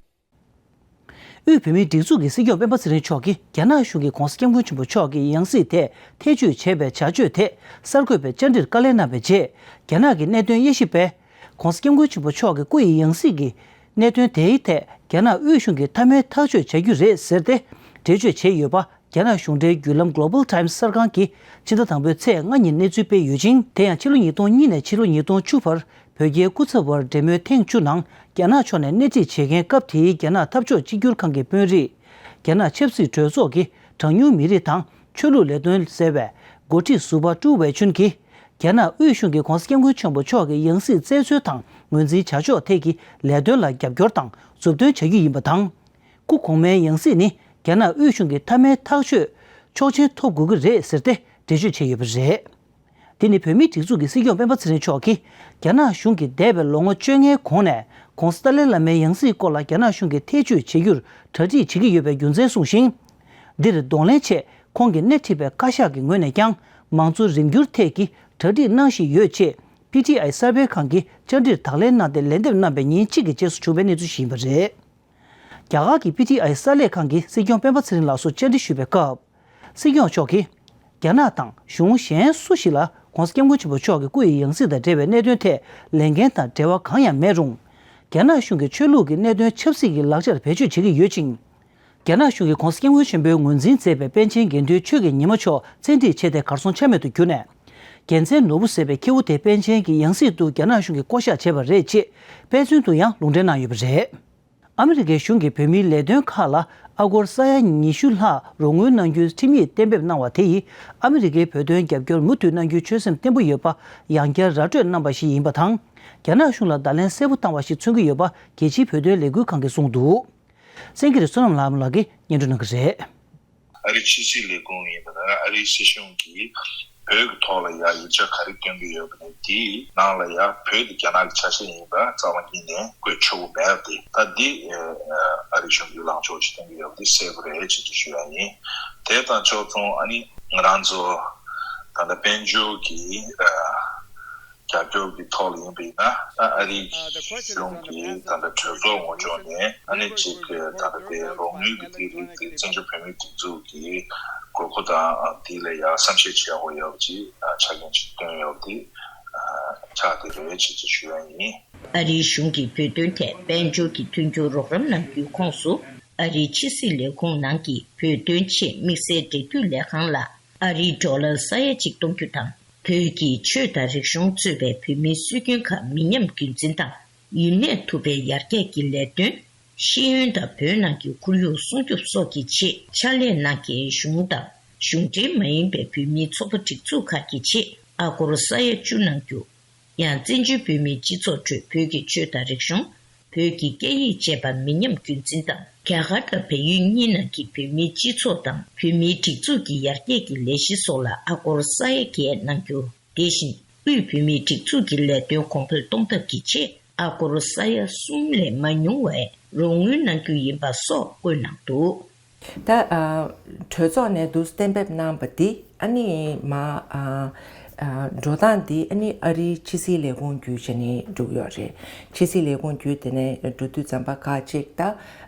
དབུས་བོད་མིའི་སྒྲིག་འཛུགས་ཀྱི་སྲིད་སྐྱོང་སྤེན་པ་ཚེ་རིང་མཆོག་གིས་རྒྱ་ནག་གཞུང་གིས་༸གོང་ས་༸སྐྱབས་མགོན་ཆེན་པོ་མཆོག་གི་ཡང་སྲིད་ཐད་ཐེ་བྱུས་བྱས་པའི་བྱ་སྤྱོད་ཐད་གསར་འགོད་པའི་བཅར་འདྲིར་བཀའ་ལན་གནང་བའི་རྗེས། རྒྱ་ནག་གི་གནད་དོན་དབྱེ་ཞིབ་པས། ༸གོང་ས་༸སྐྱབས་མགོན་ཆེན་པོ་མཆོག་གི་སྐུ་ཡི་ཡང་སྲིད་ཀྱི་གནད་དོན་དེའི་ཐད་རྒྱ་ནག་དབུས་གཞུང་གིས་མཐའ་མའི་ཐག་གཅོད་བྱ་རྒྱུ་རེད་ཟེར་ཏེ་འགྲེལ་བརྗོད་བྱས་ཡོད་པ། རྒྱ་ནག་གཞུང་འབྲེལ་བརྒྱུད་ལམ་Global Times གསར་ཁང་གིས་ཕྱི་ཟླ་དང་པོའི་ཚེས་ལྔ་ཉིན་གནས་ཚུལ་སྤེལ་ཡོད་ཅིང་། དེ་ཡང་ཕྱི་ལོ་ཉིས་སྟོང་གཉིས་ནས་ཕྱི་ལོ་ཉིས་སྟོང་བཅུ་བར་བོད་རྒྱའི་སྐུ་ཚབ་པར་འབྲེལ་མོལ་ཐེངས་བཅུ་ནང་རྒྱ་ནག་ཕྱོགས་ནས་སྣེ་ཁྲིད་བྱེད་མཁན་སྐབས་དེའི་རྒྱ་ནག་འཐབ་ཕྱོགས་གཅིག་གྱུར་ཁང་གི་དཔོན་རིགས། རྒྱ་ནག་ཆབ་སྲིད་གྲོས་ཚོགས་ཀྱི་གྲངས་ཉུང་མི་རིགས་དང་ཆོས་ལུགས་ལས་དོན་ཟེར་བའི་འགོ་ཁྲིད་ཟུར་པ་ཀྲུའུ་ཝེ་ཆུན་གྱིས། རྒྱ་ནག་དབུས་གཞུང་གིས་༸གོང་ས་༸སྐྱབས་མགོན་ཆེན་པོ་མཆོག་གི་ཡང་སྲིད་བཙལ་འཚོལ་དང་ངོས་འཛིན་བྱ་ཕྱོགས་ཐད་ཀྱི་ལས་དོན་ལ་རྒྱབ་སྐྱོར་དང་མཛུབ་སྟོན་བྱ་རྒྱུ་ཡིན་པ་དང་། སྐུ་གོང་མའི་ཡང་སྲིད་ནི་རྒྱ་ནག་དབུས་གཞུང་གི་མཐའ་མའི་ཐག་གཅོད་ཆོག་མཆན་ཐོབ་དགོས་ཀྱི་རེད་ཟེར་ཏེ་འགྲེལ་བརྗོད་བྱས་ཡོད་པ་རེད། འདི་ནི་བོད་མིའི་སྒྲིག་འཛུགས་ཀྱི་སྲིད་སྐྱོང་སྤེན་པ་ཚེ་རིང་མཆོག་གིས་རྒྱ་ནག་གཞུང་གིས་འདས་པའི་ལོ་ངོ་བཅོ་ལྔའི་གོང་ནས་༸གོང་ས་ཏཱ་ལའི་བླ་མའི་ཡང་སྲིད་སྐོར་ལ་རྒྱ་ནག་གཞུང་གིས་ཐེ་བྱུས་བྱེད་རྒྱུར་གྲ་སྒྲིག་བྱེད་ཀྱི་ཡོད་པའི་རྒྱུ་མཚན་གསུངས་ཤིང་། འདིར་གདོང་ལེན་ཆེད་ཁོང་གིས་སྣེ་ཁྲིད་པའི་བཀའ་ཤག་གི་ངོས་ནས་ཀྱང་མང་གཙོ་རིམ་འགྱུར་ཐད་ཀྱི་གྲ་སྒྲིག་གནང་བཞིན་ཡོད་ཅེས་པི་ཊི་ཨའི་གསར་སྤེལ་ཁང་གིས་བཅར་འདྲིར་དག་ལན་གནང་སྟེ་ལན་འདེབས་གནང་བའི་ཉིན་གཅིག་གི་རྗེས་སུ་བྱུང་བའི་གནས་ཚུལ་ཞིག་ཡིན་པ་རེད། རྒྱ་གར་གྱི་པི་ཊི་ཨའི་གསར་ལས་ཁང་གིས་སྲིད་སྐྱོང་སྤེན་པ་ཚེ་རིང་ལགས་སུ་བཅར་འདྲི་ཞུས་པའི་སྐབས། སྲིད་སྐྱོང་མཆོག་གིས། རྒྱ་ནག་དང་གཞུང་གཞན་སུ་ཞིག་ལ་༸གོང་ས་༸སྐྱབས་མགོན་ཆེན་པོ་མཆོག་གི་སྐུ་ཡི་ཡང་སྲིད་དང་འབྲེལ་བའི་གནད་དོན་ཐད་ལས་འགན་དང་འབྲེལ་བ་གང་ཡང་མེད་རུང་། རྒྱ་ནག་གཞུང་གིས་ཆོས་ལུགས་ཀྱི་གནད་དོན་ཆབ་སྲིད་ཀྱི་ལག་ཆར་བེད་སྤྱོད་བྱེད་ཀྱི་ཡོད་ཅིང་། རྒྱ་ནག་གཞུང་གིས་༸གོང་ས་༸སྐྱབས་མགོན་ཆེན་པོའི་ངོས་འཛིན་མཛད་པའི་པཎ་ཆེན་དགེ་འདུན་ཆོས་ཀྱི་ཉི་མ་མཆོག་བཙན་ཁྲིད་བྱས་ཏེ་གར་སོང་ཆ་མེད་དུ་གྱུར་ནས། རྒྱལ་མཚན་ནོར་བུ་ཟེར་བའི་ཁྱེའུ་དེ་པཎ་ཆེན་གྱི་ཡང་སྲིད་དུ་རྒྱ་ནག་གཞུང་གིས་བསྐོ་གཞག་བྱས་པ་རེད་ཅེས་དཔེ་མཚོན་དུ་ཡང་ལུང་འདྲེན་གནང་ཡོད་པ་རེད། ཨ་མི་རི་ཀའི་གཞུང་གིས་བོད་མིའི་ལས་དོན་ཁག་ལ་ཨ་སྒོར་ས་ཡ་ཉི་ཤུ་ལྷག་རོགས་དངུལ་གནང་རྒྱུའི་ཁྲིམས་ཡིག་གཏན་འབེབས་གནང་བ་དེ་ཡིས་ཨ་མི་རི་ཀའི་བོད་དོན་རྒྱབ་སྐྱོར་མུ་མཐུད་གནང་རྒྱུའི་ཆོད་སེམས་བརྟན་པོ་ཡོད་པ་ཡང་བསྐྱར་ར་སྤྲོད་གནང་བ་ཞིག་ཡིན་པ་དང་། རྒྱ་ནག་གཞུང་ལ་བརྡ་ལན་གསལ་པོ་བཏང་བ་ཞིག་མཚོན་གྱི་ཡོད་པ་རྒྱལ་སྤྱིའི་བོད་དོན་ལས་འགུལ་ཁང་གིས་གསུངས་འདུག་སེང་གེ་རི་བསོད་ནམས་ལགས་ཀྱིས་སྙན་སྒྲོན་གནང་གི་རེད། ཨ་རིའི་ཕྱི་སྲིད་ལས་ཁུངས་ཡིན་པ་ན་ཨ་རིའི་སྲིད་གཞུང་གིས་བོད་ཀྱི་ཐོག་ལ་ཡང་ཡིག་ཆ་ག་རེ་སྟོན་གྱི་ཡོད་པ་ནི་དེའི་ནང་ལ་ཡང་བོད་དེ་རྒྱ་ནག་གི་ཆ་ཤས་ཡིན་པ་རྩ་བ་ཉིད་ནས་བཀོད་ཆོག་གི་མེད་པ་དེ་ད་འདི་ཨ་རིའི་གཞུང་གིས་ལངས་ཕྱོགས་ཅིག་སྟོན་གྱི་ཡོད་པ་དེ་གསལ་པོ་རེད་ཅེས་ཀྱི་ཞུ་ཡ་ཡིན། དེ་དང་ཕྱོགས་མཚུངས་ཨ་ནི་ང་རང་ཚོ་ད་ལྟ་དཔལ་འབྱོར་གྱི་ཨ། རྒྱབ་སྐྱོར་གྱི་ཐོག་ལ་ཡིན་པ་ཡིན་ན། ཨ་རིའི་གཞུང་གིས་ད་ལྟ་གྲོས་ཚོགས་ངོས་ཕྱོགས་ནས་ཨ་ནི་གཅིག་ད་ལྟ་དེ་རོགས་དངུལ་གྱི་དེ་རིགས་དེ་བཙན་བྱོལ་བོད་མིའི་སྒྲིག་འཛུགས་ཀྱི་དགོས་མཁོ་དང་དེ་ལ་ཡང་བསམ་ཤེས་བྱེད་དགོས་ཡོད་པ་ཅིག་ཆ་རྐྱེན་ཅིག་བཏོན་ཡོད་པ་དེ་ ཆགས་བསྡད་རེད་ཅེས་ཞུ་ཡ་ཡིན། ཨ་རིའི་གཞུང་གིས་བོད་དོན་ཐད་དཔལ་འབྱོར་གྱི་མཐུན་འགྱུར་རོགས་རམ་གནང་རྒྱུའི་ཁོངས་སུ། ཨ་རིའི་ཕྱི་སྲིད་ལས་ཁུངས་ནང་གི་བོད་དོན་ཆེད་དམིགས་བསལ་འབྲེལ་མཐུད་ལས་ཁང་ལ་ཨ་རིའི་ཌོ་ལར་ས་ཡ་གཅིག་གཏོང་རྒྱུ་དང་། བོད་ཀྱི་ཆོས་དང་རིག་གཞུང་གཙོས་པའི་བོད་མིའི་སྲོལ་རྒྱུན་ཁག་མི་ཉམས་རྒྱུན་འཛིན་དང་ཡུན་གནས་ཐུབ་པའི་ཡར་རྒྱས་ཀྱི་ལས་དོན། ཤེས་ཡོན་དང་བོད་ནང་གི་ཁོར་ཡུག་སྲུང་སྐྱོབ་སོགས་ཀྱི་ཆེད་ཕྱག་ལས་གནང་མཁན་གཞུང་དང་གཞུང་འབྲེལ་མ་ཡིན་པའི་བོད་མིའི་ཚོགས་པ་སྒྲིག་འཛུགས་ཁག་གི་ཆེད་ཨ་སྒོར་ས་ཡ་བཅུ་གནང་རྒྱུ། ཡང་བཙན་བྱོལ་བོད་མིའི་སྤྱི་ཚོགས་ཁྲོད་བོད་ཀྱི་ཆོས་དང་རིག་གཞུང་། བོད་ཀྱི་སྐད་ཡིག་བཅས་པ་མི་ཉམས་རྒྱུན་འཛིན་དང་། རྒྱ་གར་དང་བལ་ཡུལ་གཉིས་ནང་གི་བོད་མིའི་སྤྱི་ཚོགས་དང་བོད་མིའི་སྒྲིག་འཛུགས་ཀྱི་ཡར་རྒྱས་ཀྱི་ལས་གཞི་སོགས་ལ་ཨ་སྒོར་ས་ཡ་བརྒྱད་གནང་རྒྱུ། དེ་བཞིན་དབུས་བོད་མིའི་སྒྲིག་འཛུགས་ཀྱི་ལས་དོན་གོང་འཕེལ་གཏོང་ཐབས་ཀྱི་ཆེད་ཨ་སྒོར་ས་ཡ་གསུམ་ལས་མ་ཉུང་བའི་རོགས་དངུལ་གནང་རྒྱུ་ཡིན་པ་སོགས་བཀོད་གནང་འདུག། ད་ཨ་གྲོས་ཚོགས་ནས་འདུག་གཏན་འབེབས་གནང་བ་འདི་ཨ་ནི་མ་ཨ་ཨ་འགྲོ་སྟངས་འདི་ཨ་ནི་ཨ་རིའི་ཕྱི་སྲིད་ལས་ཁུངས་བརྒྱུད་བྱས་ནས་འགྲོ་གི་ཡོད་རེད། ཕྱི་སྲིད་ལས་ཁུངས་བརྒྱུད་དེ་ནས་འགྲོ་དུས་ཙམ་པ་ཁག་ཅིག་ད་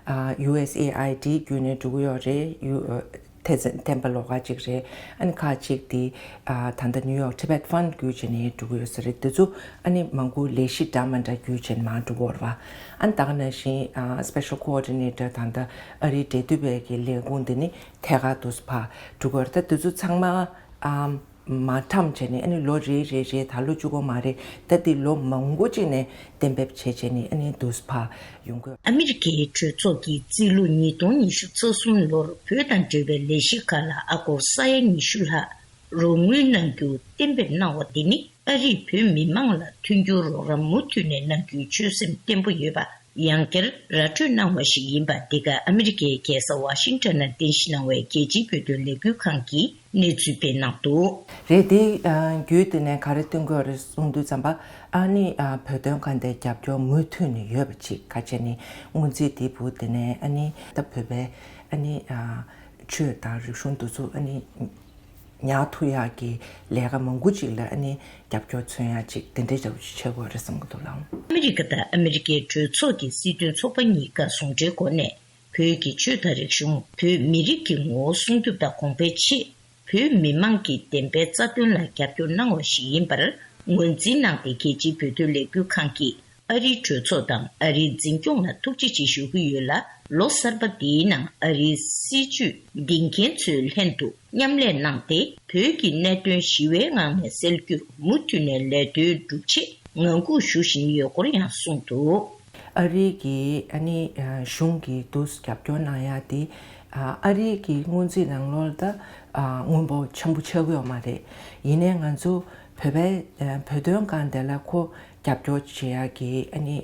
ཨ་ཡུ་ཨེས་ཨེ་ཨའི་ཌི་བརྒྱུད་ནས་འགྲོ་གི་ཡོད་རེད། ཡུ་ཐེ་ཚོམ་བསྟན་པ་ལོགས་ཀ་ཅིག་རེད། ཨ་ནི་ཁག་ཅིག་འདི་ཨ་ད་ལྟ་ནིའུ་ཡོག་ཊི་བེཊ་ཕན་བརྒྱུད་བྱས་ནས་འགྲོ་གི་ཡོད་ས་རེད། དེ་ཚོ་ཨ་ནི་མང་པོ་ལས་གཞི་འདྲ་མི་འདྲ་བརྒྱུད་བྱས་ནས་མར་འགྲོ་གི་ཡོད་རེད་བ། ཨ་ནི་ད་ག་ནང་བཞིན་ཨ་སི་པེ་ཤལ་ཀོ་ཨོ་ཌི་ནེ་ཊར་དང་ད་ཨ་རིའི་འབྲེལ་མཐུད་པའི་གི་ལས་ཁུངས་དེ་ནི་ཐད་ཀར་དུ་ཕར་འགྲོ་གི་ཡོད་རེད། ད་དེ་ཚོ་ཚང་མ་ཨ་མ་འཁྲམས་བྱས་ནས་ཨ་ནི་ལོ་རེ་རེ་རེ་ད་ལོ་བཅུ་དགུ་མ་རེད། ད་འདི་ལོ་མང་པོ་ཅིག་ནས་གཏན་འབེབས་བྱས་བྱས་ནས་ཨ་ནི་དུས་ཕར་ཡོང་གི་ཡོད། ཨ་མི་རི་ཀའི་གྲོས་ཚོགས་ཀྱིས་རྩིས་ལོ་ཉིས་སྟོང་ཉི་ཤུ་རྩ་གསུམ་ལོར་བོད་དང་འབྲེལ་བའི་ལས་གཞི་ཁག་ལ་ཨ་སྒོར་ས་ཡ་ཉི་ཤུ་ལྷག་རོགས་དངུལ་གནང་རྒྱུ་གཏན་འབེབས་གནང་བ་དེ་ནི་ཨ་རིས་བོད་མི་མང་ལ་མཐུན་འགྱུར་རོགས་རམ་མུ་མཐུད་ནས་གནང་རྒྱུའི་ཆོད་སེམས་བརྟན་པོ་ཡོད་པ་ཡང་བསྐྱར་ར་སྤྲོད་གནང་བ་ཞིག་ཡིན་པ་འདི་ག་ཨ་མི་རི་ཀའི་རྒྱལ་ས་ཝ་ཤིང་ཊོན་ནང་རྟེན་གཞི་གནང་བའི་རྒྱལ་སྤྱིའི་བོད་དོན་ལས་འགུལ་ཁང་གིས་གནས་ཚུལ་སྤེལ་གནང་འདུག། རེད། དེ་ཨ་བརྒྱུད་དེ་ནས་ག་རེ་སྟོན་དགོས་རེད་གསུངས་དུས་ཙམ་པ་ཨ་ནི་ཨ་བོད་དོན་ཁ་འདའི་རྒྱབ་སྐྱོར་མུ་མཐུད་ནས་ཡོད་པ་ཅིག་ག་བྱས་ནས་སྔོན་རྩིས་དེ་བུ་དེ་ནས་ཨ་ནི་ད་བོད་པའི་ཨ་ནི་ཨ་ཆོས་དང་རིག་གཞུང་འདི་ཚོ་ཨ་ནི་ཉར་ཐུབ་ཡག་གི་ལས་ཀ་མང་པོ་ཅིག་ལ་ཨ་ནི་རྒྱབ་སྐྱོར་མཚོན་ཡག་ཅིག་དེ་འདྲའི་འདྲ་བོ་ཅིག་བྱེད་དགོས་རེད་བསམ་གྱི་འདུག་ལགས། ཨ་མི་རི་ཀ་དང་ཨ་མི་རི་ཀའི་གྲོས་ཚོགས་ཀྱི་སྲིད་དོན་ཚོགས་པ་གཉིས་ཀ་ཟུང་འབྲེལ་སྒོ་ནས་བོད་ཀྱི་ཆོས་དང་རིག་གཞུང་། བོད་མི་རིགས་ཀྱི་ངོ་བོ་སྲུང་སྐྱོབ་དང་གོང་འཕེལ་ཆེད་བོད་མི་མང་གི་བདེན་པའི་རྩ་དོན་ལ་རྒྱབ་སྐྱོར་གནང་བ་ཞིག་ཡིན་པར་ངོས་འཛིན་གནང་སྟེ། རྒྱལ་སྤྱིའི་བོད་དོན་ལས་འགུལ་ཁང་གིས་ཨ་རིའི་གྲོས་ཚོགས་དང་ཨ་རིའི་འཛིན་སྐྱོང་ལ་ཐུགས་རྗེ་ཆེ་ཞུ་གི་ཡོད་ལ། ལོ་གསར་པ་འདིའི་ནང་ཨ་རིའི་སྲིད་བྱུས་འདིང་མཁན་ཚོའི་ལྷན་དུ་མཉམ་ལས་གནང་སྟེ། བོད་ཀྱི་གནད་དོན་ཞི་བའི་ངང་ནས་སེལ་རྒྱུར་མུ་མཐུད་ནས་ལས་དོན་སྒྲུབ་ཆེད་ངང་སྒུག་ཞུ་བཞིན་ཡོད་སྐོར་ཡང་གསུངས་འདུག། ཨ་རི་གི་ཨ་ནི་གཞུང་གི་དུས་རྒྱབ་སྐྱོར་གནང་ཡ་དེ་ཨ་རི་གི་སྔོན་རྩིས་ནང་ལོགས་ལ་ད་དངོས་པོ་ཆེན་པོ་ཆགས་ཀྱི་ཡོད་མ་རེད། ཡིན་ནའི་ང་ཚོ་བོད་པའི་བོད་དོན་སྒང་དེ་ལ་ཁོ་རྒྱབ་སྐྱོར་བྱེད་ཡ་གི་ཨ་ནི་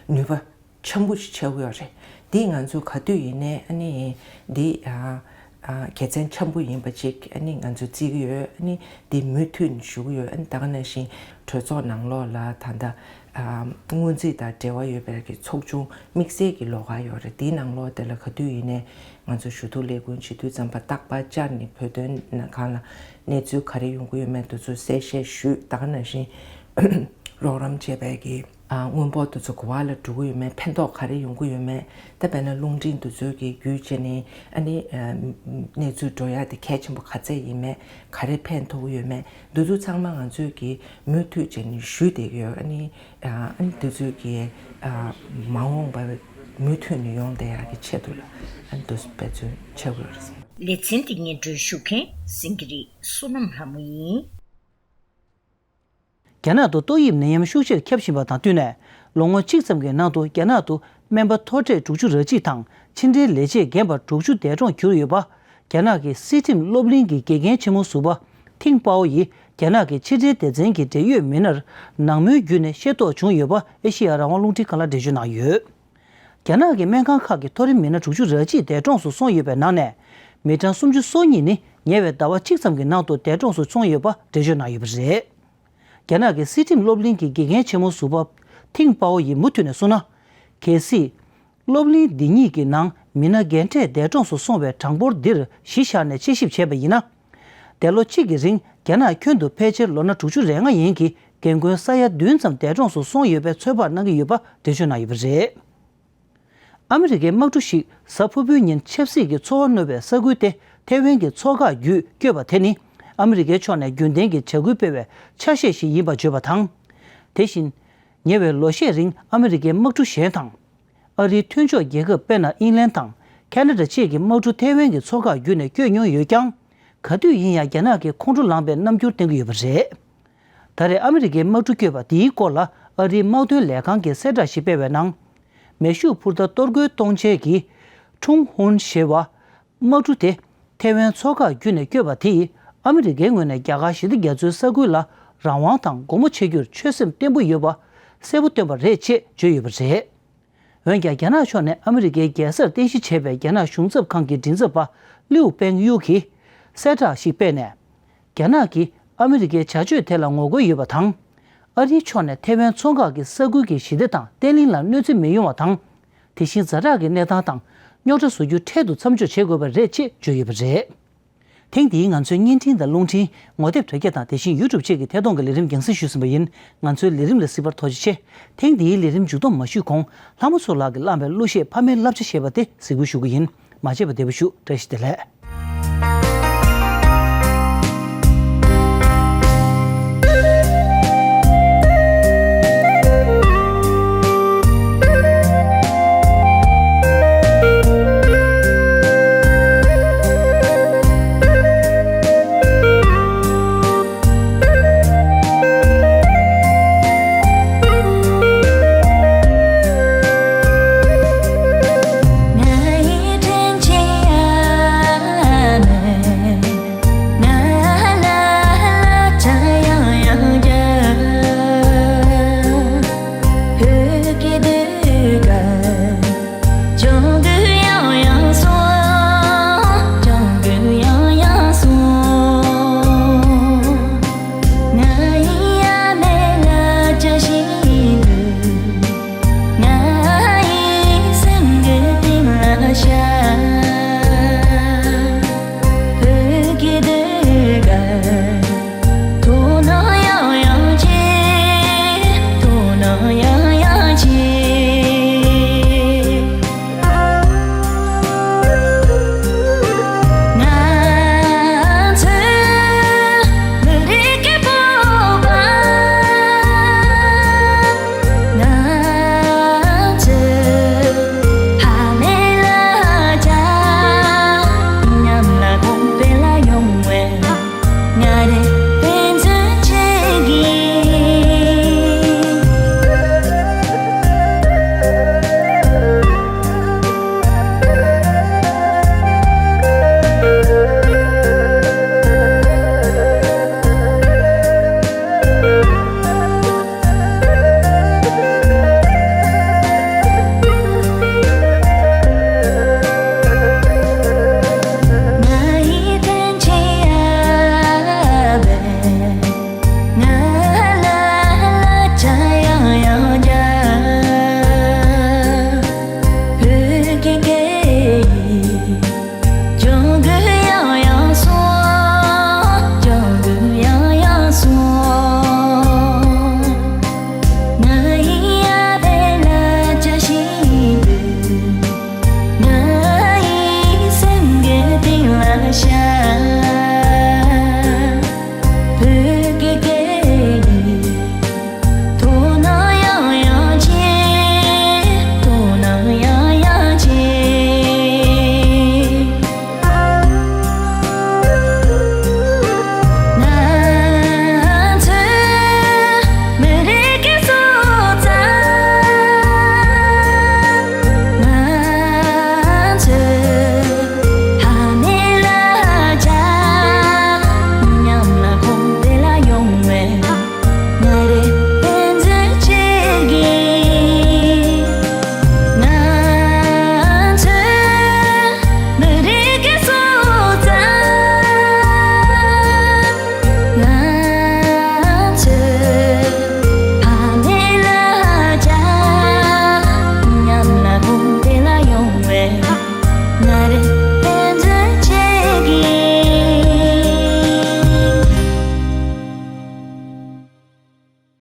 ནུས་པ་ཆེན་པོ་ཞིག་ཆགས་ཀྱི་ཡོད་རེད། འདི་ང་ཚོ་ག་དུས་ཡིན་ནའི་ཨ་ནི་འདི་ཨ་ཨ་དགེ་མཚན་ཆེན་པོ་ཡིན་པ་ཅིག་ཨ་ནི་ང་ཚོ་བརྩི་གི་ཡོད། ཨ་ནི་འདི་མུ་མཐུད་ནས་ཞུ་གི་ཡོད། ཨ་ནི་ད་ག་ནང་བཞིན་གྲོས་ཚོགས་ནང་ལོགས་ལ་ད་ལྟ་ཨ་སྔོན་རྩིས་དང་འབྲེལ་བ་ཡོད་པའི་གི་ཚོགས་ཆུང་དམིགས་བསལ་གྱི་ལོགས་ཀ་ཡོད་རེད། འདིའི་ནང་ལོགས་དེ་ལ་ག་དུས་ཡིན་ནའི་ང་ཚོ་ཞུ་གཏུག་ལས་འགུལ་བྱེད་དུས་ཙམ་པ་རྟག་པར་བཅར་ནས་བོད་དོན་ནང་སྒང་ལ་གནས་ཚུལ་ག་རེ་ཡོང་གི་ཡོད་མེད་དེ་ཚོ་གསལ་བཤད་ཞུས། ད་ག་ནང་བཞིན་རོགས་རམ་བྱས་པའི་གི་ཨ་དངོས་པོ་དེ་ཚོ་ག་པ་ལ་འགྲོ་གི་ཡོད་མེད། ཕན་ཐོགས་ག་རེ་ཡོང་གི་ཡོད་མེད། ད་དཔེར་ན་རླུང་འཕྲིན་དེ་ཚོའི་གི་བརྒྱུད་བྱས་ནས་ཨ་ནི་ཨ་གནས་ཚུལ་འགྲོ་ཡ་དེ་གལ་ཆེན་པོ་ག་ཚད་ཡིན་མེད། ག་རེ་ཕན་ཐོགས་ཀྱི་ཡོད་མེད། འདི་ཚོ་ཚང་མ་ང་ཚོས་གི་མུ་མཐུད་བྱས་ནས་ཞུས་བསྡད་ཀྱི་ཡོད། ཨ་ནི་ཨ་ནི་འདི་ཚོའི་གི་ཨ་མ་འོངས་པ་མུ་མཐུད་ནས་ཡོང་བསྡད་ཡ་གི་ཆེད་དུ་ལ་ཨ་ནི་འདི་ཚོ་འབད་བརྩོན་བྱེད་དགོས་རེད་བསམ། ལེ་ཚན་འདི་སྙན་སྒྲོན་ཞུ་མཁན་སེང་གེ་རི་བསོད་ནམས་ལྷ་མོ་ཡིན། རྒྱ་ནག་ཏུ་ཏོག་དབྱིབས་ནད་ཡམས་ཤུགས་ཆེར་ཁྱབ་བཞིན་པ་དང་བསྟུན་ནས། ལོ་ངོ་གཅིག་ཙམ་གྱི་ནང་དུ་རྒྱ་ནག་ཏུ་སྨན་པ་མཐོ་གྲས་དྲུག་ཅུ་རེ་གཅིག་དང་ཕྱི་འབྲེལ་ལས་བྱེད་རྒན་པ་དྲུག་ཅུ་འདས་གྲོངས་གྱུར་ཡོད་པ། རྒྱ་ནག་གི་སྲིད་ཁྲིམས་སློབ་གླིང་གི་དགེ་རྒན་ཆེན་མོ་ཟུར་པ་ཐིང་པའོ་ཡིས་རྒྱ་ནག་གི་ཕྱི་འབྲེལ་སྡེ་ཚན་གྱི་འབྲེལ་ཡོད་མི་སྣར་ནང་མོལ་བརྒྱུད་ནས་ཤེས་རྟོགས་བྱུང་ཡོད་པ་ཨེ་ཤེ་ཡ་རང་དབང་རླུང་འཕྲིན་ཁང་ལ་འགྲེལ་བརྗོད་གནང་ཡོད། རྒྱ་ནག་གི་སྨན་ཁང་ཁག་གི་མཐོ་རིམ་མི་སྣ་དྲུག་ཅུ་རེ་གཅིག་འདས་གྲོངས་སུ་སོང་ཡོད་པའི་ནང་ནས། མི་གྲངས་སུམ་ཅུ་སོ་གཉིས་ནི་ཉེ་བའི་ཟླ་བ་གཅིག་ཙམ་གྱི་ནང་དུ་འདས་གྲོངས་སུ་སོང་ཡོད་པ་འགྲེལ་བརྗོད་གནང་ཡོད་པ་རེད། རྒྱ་ནག་གི་སྲིད་ཁྲིམས་སློབ་གླིང་གི་དགེ་རྒན་ཆེན་མོ་ཟུར་པ་ཐིང་པའོ་ཡིས་མུ་མཐུད་ནས་གསུངས་ན། གལ་སྲིད། སློབ་གླིང་འདི་ཉིད་ཀྱི་ནང་མི་སྣ་རྒན་གྲས་འདས་གྲོངས་སུ་སོང་བའི་གྲངས་འབོར་འདིར་གཞི་བཞག་ནས་དཔྱད་ཞིབ་བྱས་པ་ཡིན་ན། འདས་ལོ་གཅིག་གི་རིང་རྒྱ་ནག་ཁྱོན་དུ་ཕལ་ཆེར་ལོ་ན་དྲུག་ཅུ་རེ་ལྔ་ཡན་གྱི་རྒན་རྒོན་ས་ཡ་བདུན་ཙམ་འདས་གྲོངས་སུ་སོང་ཡོད་པའི་ཚོད་དཔག་གནང་གི་ཡོད་པ་འགྲེལ་བརྗོད་གནང་ཡོད་པ་རེད། ཨ་མི་རི་ཀའི་དམག་གྲུ་ཞིག་གཟའ་ཕུར་བུའི་ཉིན་ཆབ་སྲིད་ཀྱི་ཚོར་བ་རྣོ་བའི་ས་ཁུལ་དེ་ཐེ་ཝན་གྱི་མཚོ་འགག་བརྒྱུད་བསྐྱོད་པ་དེ་ནི་ཨ་མི་རི་ཀའི་ཕྱོགས་ནས་རྒྱུན་ལྡན་གྱི་བྱ་འགུལ་སྤེལ་བའི་ཆ་ཤས་ཤིག་ཡིན་པར་བརྗོད་པ་དང་། དེ་བཞིན། ཉེ་བའི་ལོ་ཤས་རིང་ཨ་མི་རི་ཀའི་དམག་གྲུ་གཞན་དང་། ཨ་རིའི་མཐུན་ཕྱོགས་རྒྱལ་ཁབ་དཔེར་ན་ཨིན་ལན་དང་ཁ་ན་ཌ་བཅས་ཀྱི་དམག་གྲུ་ཐེ་ཝན་གྱི་མཚོ་ཁར་བརྒྱུད་ནས་བསྐྱོད་མྱོང་ཡོད་ཀྱང་། ག་དུས་ཡིན་ཡང་རྒྱ་ནག་གིས་ཁོང་ཁྲོ་ལངས་པའི་རྣམ་འགྱུར་བསྟན་གྱི་ཡོད་པ་རེད། ད་རེས་ཨ་མི་རི་ཀའི་དམག་གྲུ་བསྐྱོད་པ་འདིའི་སྐོར་ལ་ཨ་རིའི་དམག་དོན་ལས་ཁང་གིས་གསལ་བསྒྲགས་ཤིག་སྤེལ་བའི་ནང་། མེ་ཤུགས་འཕུར་མདའ་གཏོར་རྒོལ་གཏོང་བྱེད་ཀྱི་ཁྲུང་ཧུན་ཞེས་པ། དམག་གྲུ་དེ་ཐེ་ཝན་མཚོ་ཁར་བརྒྱུད་ནས་བསྐྱོད་པ་དེས་ཨ་མི་རི་ཀའི་ངོས་ནས་རྒྱ་གར་ཞི་བདེ་རྒྱ་མཚོའི་ས་ཁུལ་ལ་རང་དབང་དང་སྒོ་མོ་ཕྱེ་རྒྱུར་ཆོད་སེམས་བརྟན་པོ་ཡོད་པ་གསལ་པོ་བསྟན་པ་རེད་ཅེས་བརྗོད་ཡོད་པ་རེད། འོན་ཀྱང་རྒྱ་ནག་ཕྱོགས་ནས་ཨ་མི་རི་ཀའི་རྒྱལ་སར་རྟེན་གཞི་བྱས་པའི་རྒྱ་ནག་གཞུང་ཚབ་ཁང་གི་མགྲིན་ཚབ་པ་ལིའུ་པེང་ཡུ་གིས་གསལ་བསྒྲགས་ཤིག་སྤེལ་ནས། རྒྱ་ནག་གིས་ཨ་མི་རི་ཀའི་བྱ་སྤྱོད་དེ་ལ་ངོ་རྒོལ་ཡོད་པ་དང་། ཨ་རིའི་ཕྱོགས་ནས་ཐེ་ཝན་མཚོ་འགག་གི་ས་ཁུལ་གྱི་ཞི་བདེ་དང་བརྟན་ལྷིང་ལ་གནོད་འཚེ་མི་ཡོང་བ་དང་། དེ་བཞིན་ཛ་དྲག་གི་གནས་སྟངས་དང་རྙོག་དྲ་བཟོ་རྒྱུ་འཕྲལ་དུ་མཚམས་འཇོག་བྱེད་དགོས་པ་རེད་ཅེས་བརྗོད་ཡོད་པ་རེད། ཐེངས་འདིའི་ང་ཚོའི་བརྙན་འཕྲིན་དང་རླུང་འཕྲིན། ངོ་དེབ་དྲ་རྒྱ་དང་དེ་བཞིན་ཡུ་ཊུབ་བཅས་ཀྱི་ཐད་གཏོང་གི་ལས་རིམ་རྒྱང་སྲིང་ཞུས་ཟིན་པ་ཡིན། ང་ཚོའི་ལས་རིམ་ལ་གཟིགས་པར་ཐུགས་རྗེ་ཆེ། ཐེངས་འདིའི་ལས་རིམ་མཇུག་བསྡོམས་མ་ཞུས་གོང་། ལྷ་མོ་མཚོ་ལགས་ཀྱིས་བླངས་པའི་གླུ་གཞས་ཕ་མའི་བསླབ་བྱ་ཞེས་པ་དེ་གཟིགས་འབུལ་ཞུ་གི་ཡིན། མ་བརྗེད་པར་བདེ་པོ་བཞུགས། བཀྲ་ཤིས་བདེ་ལེགས།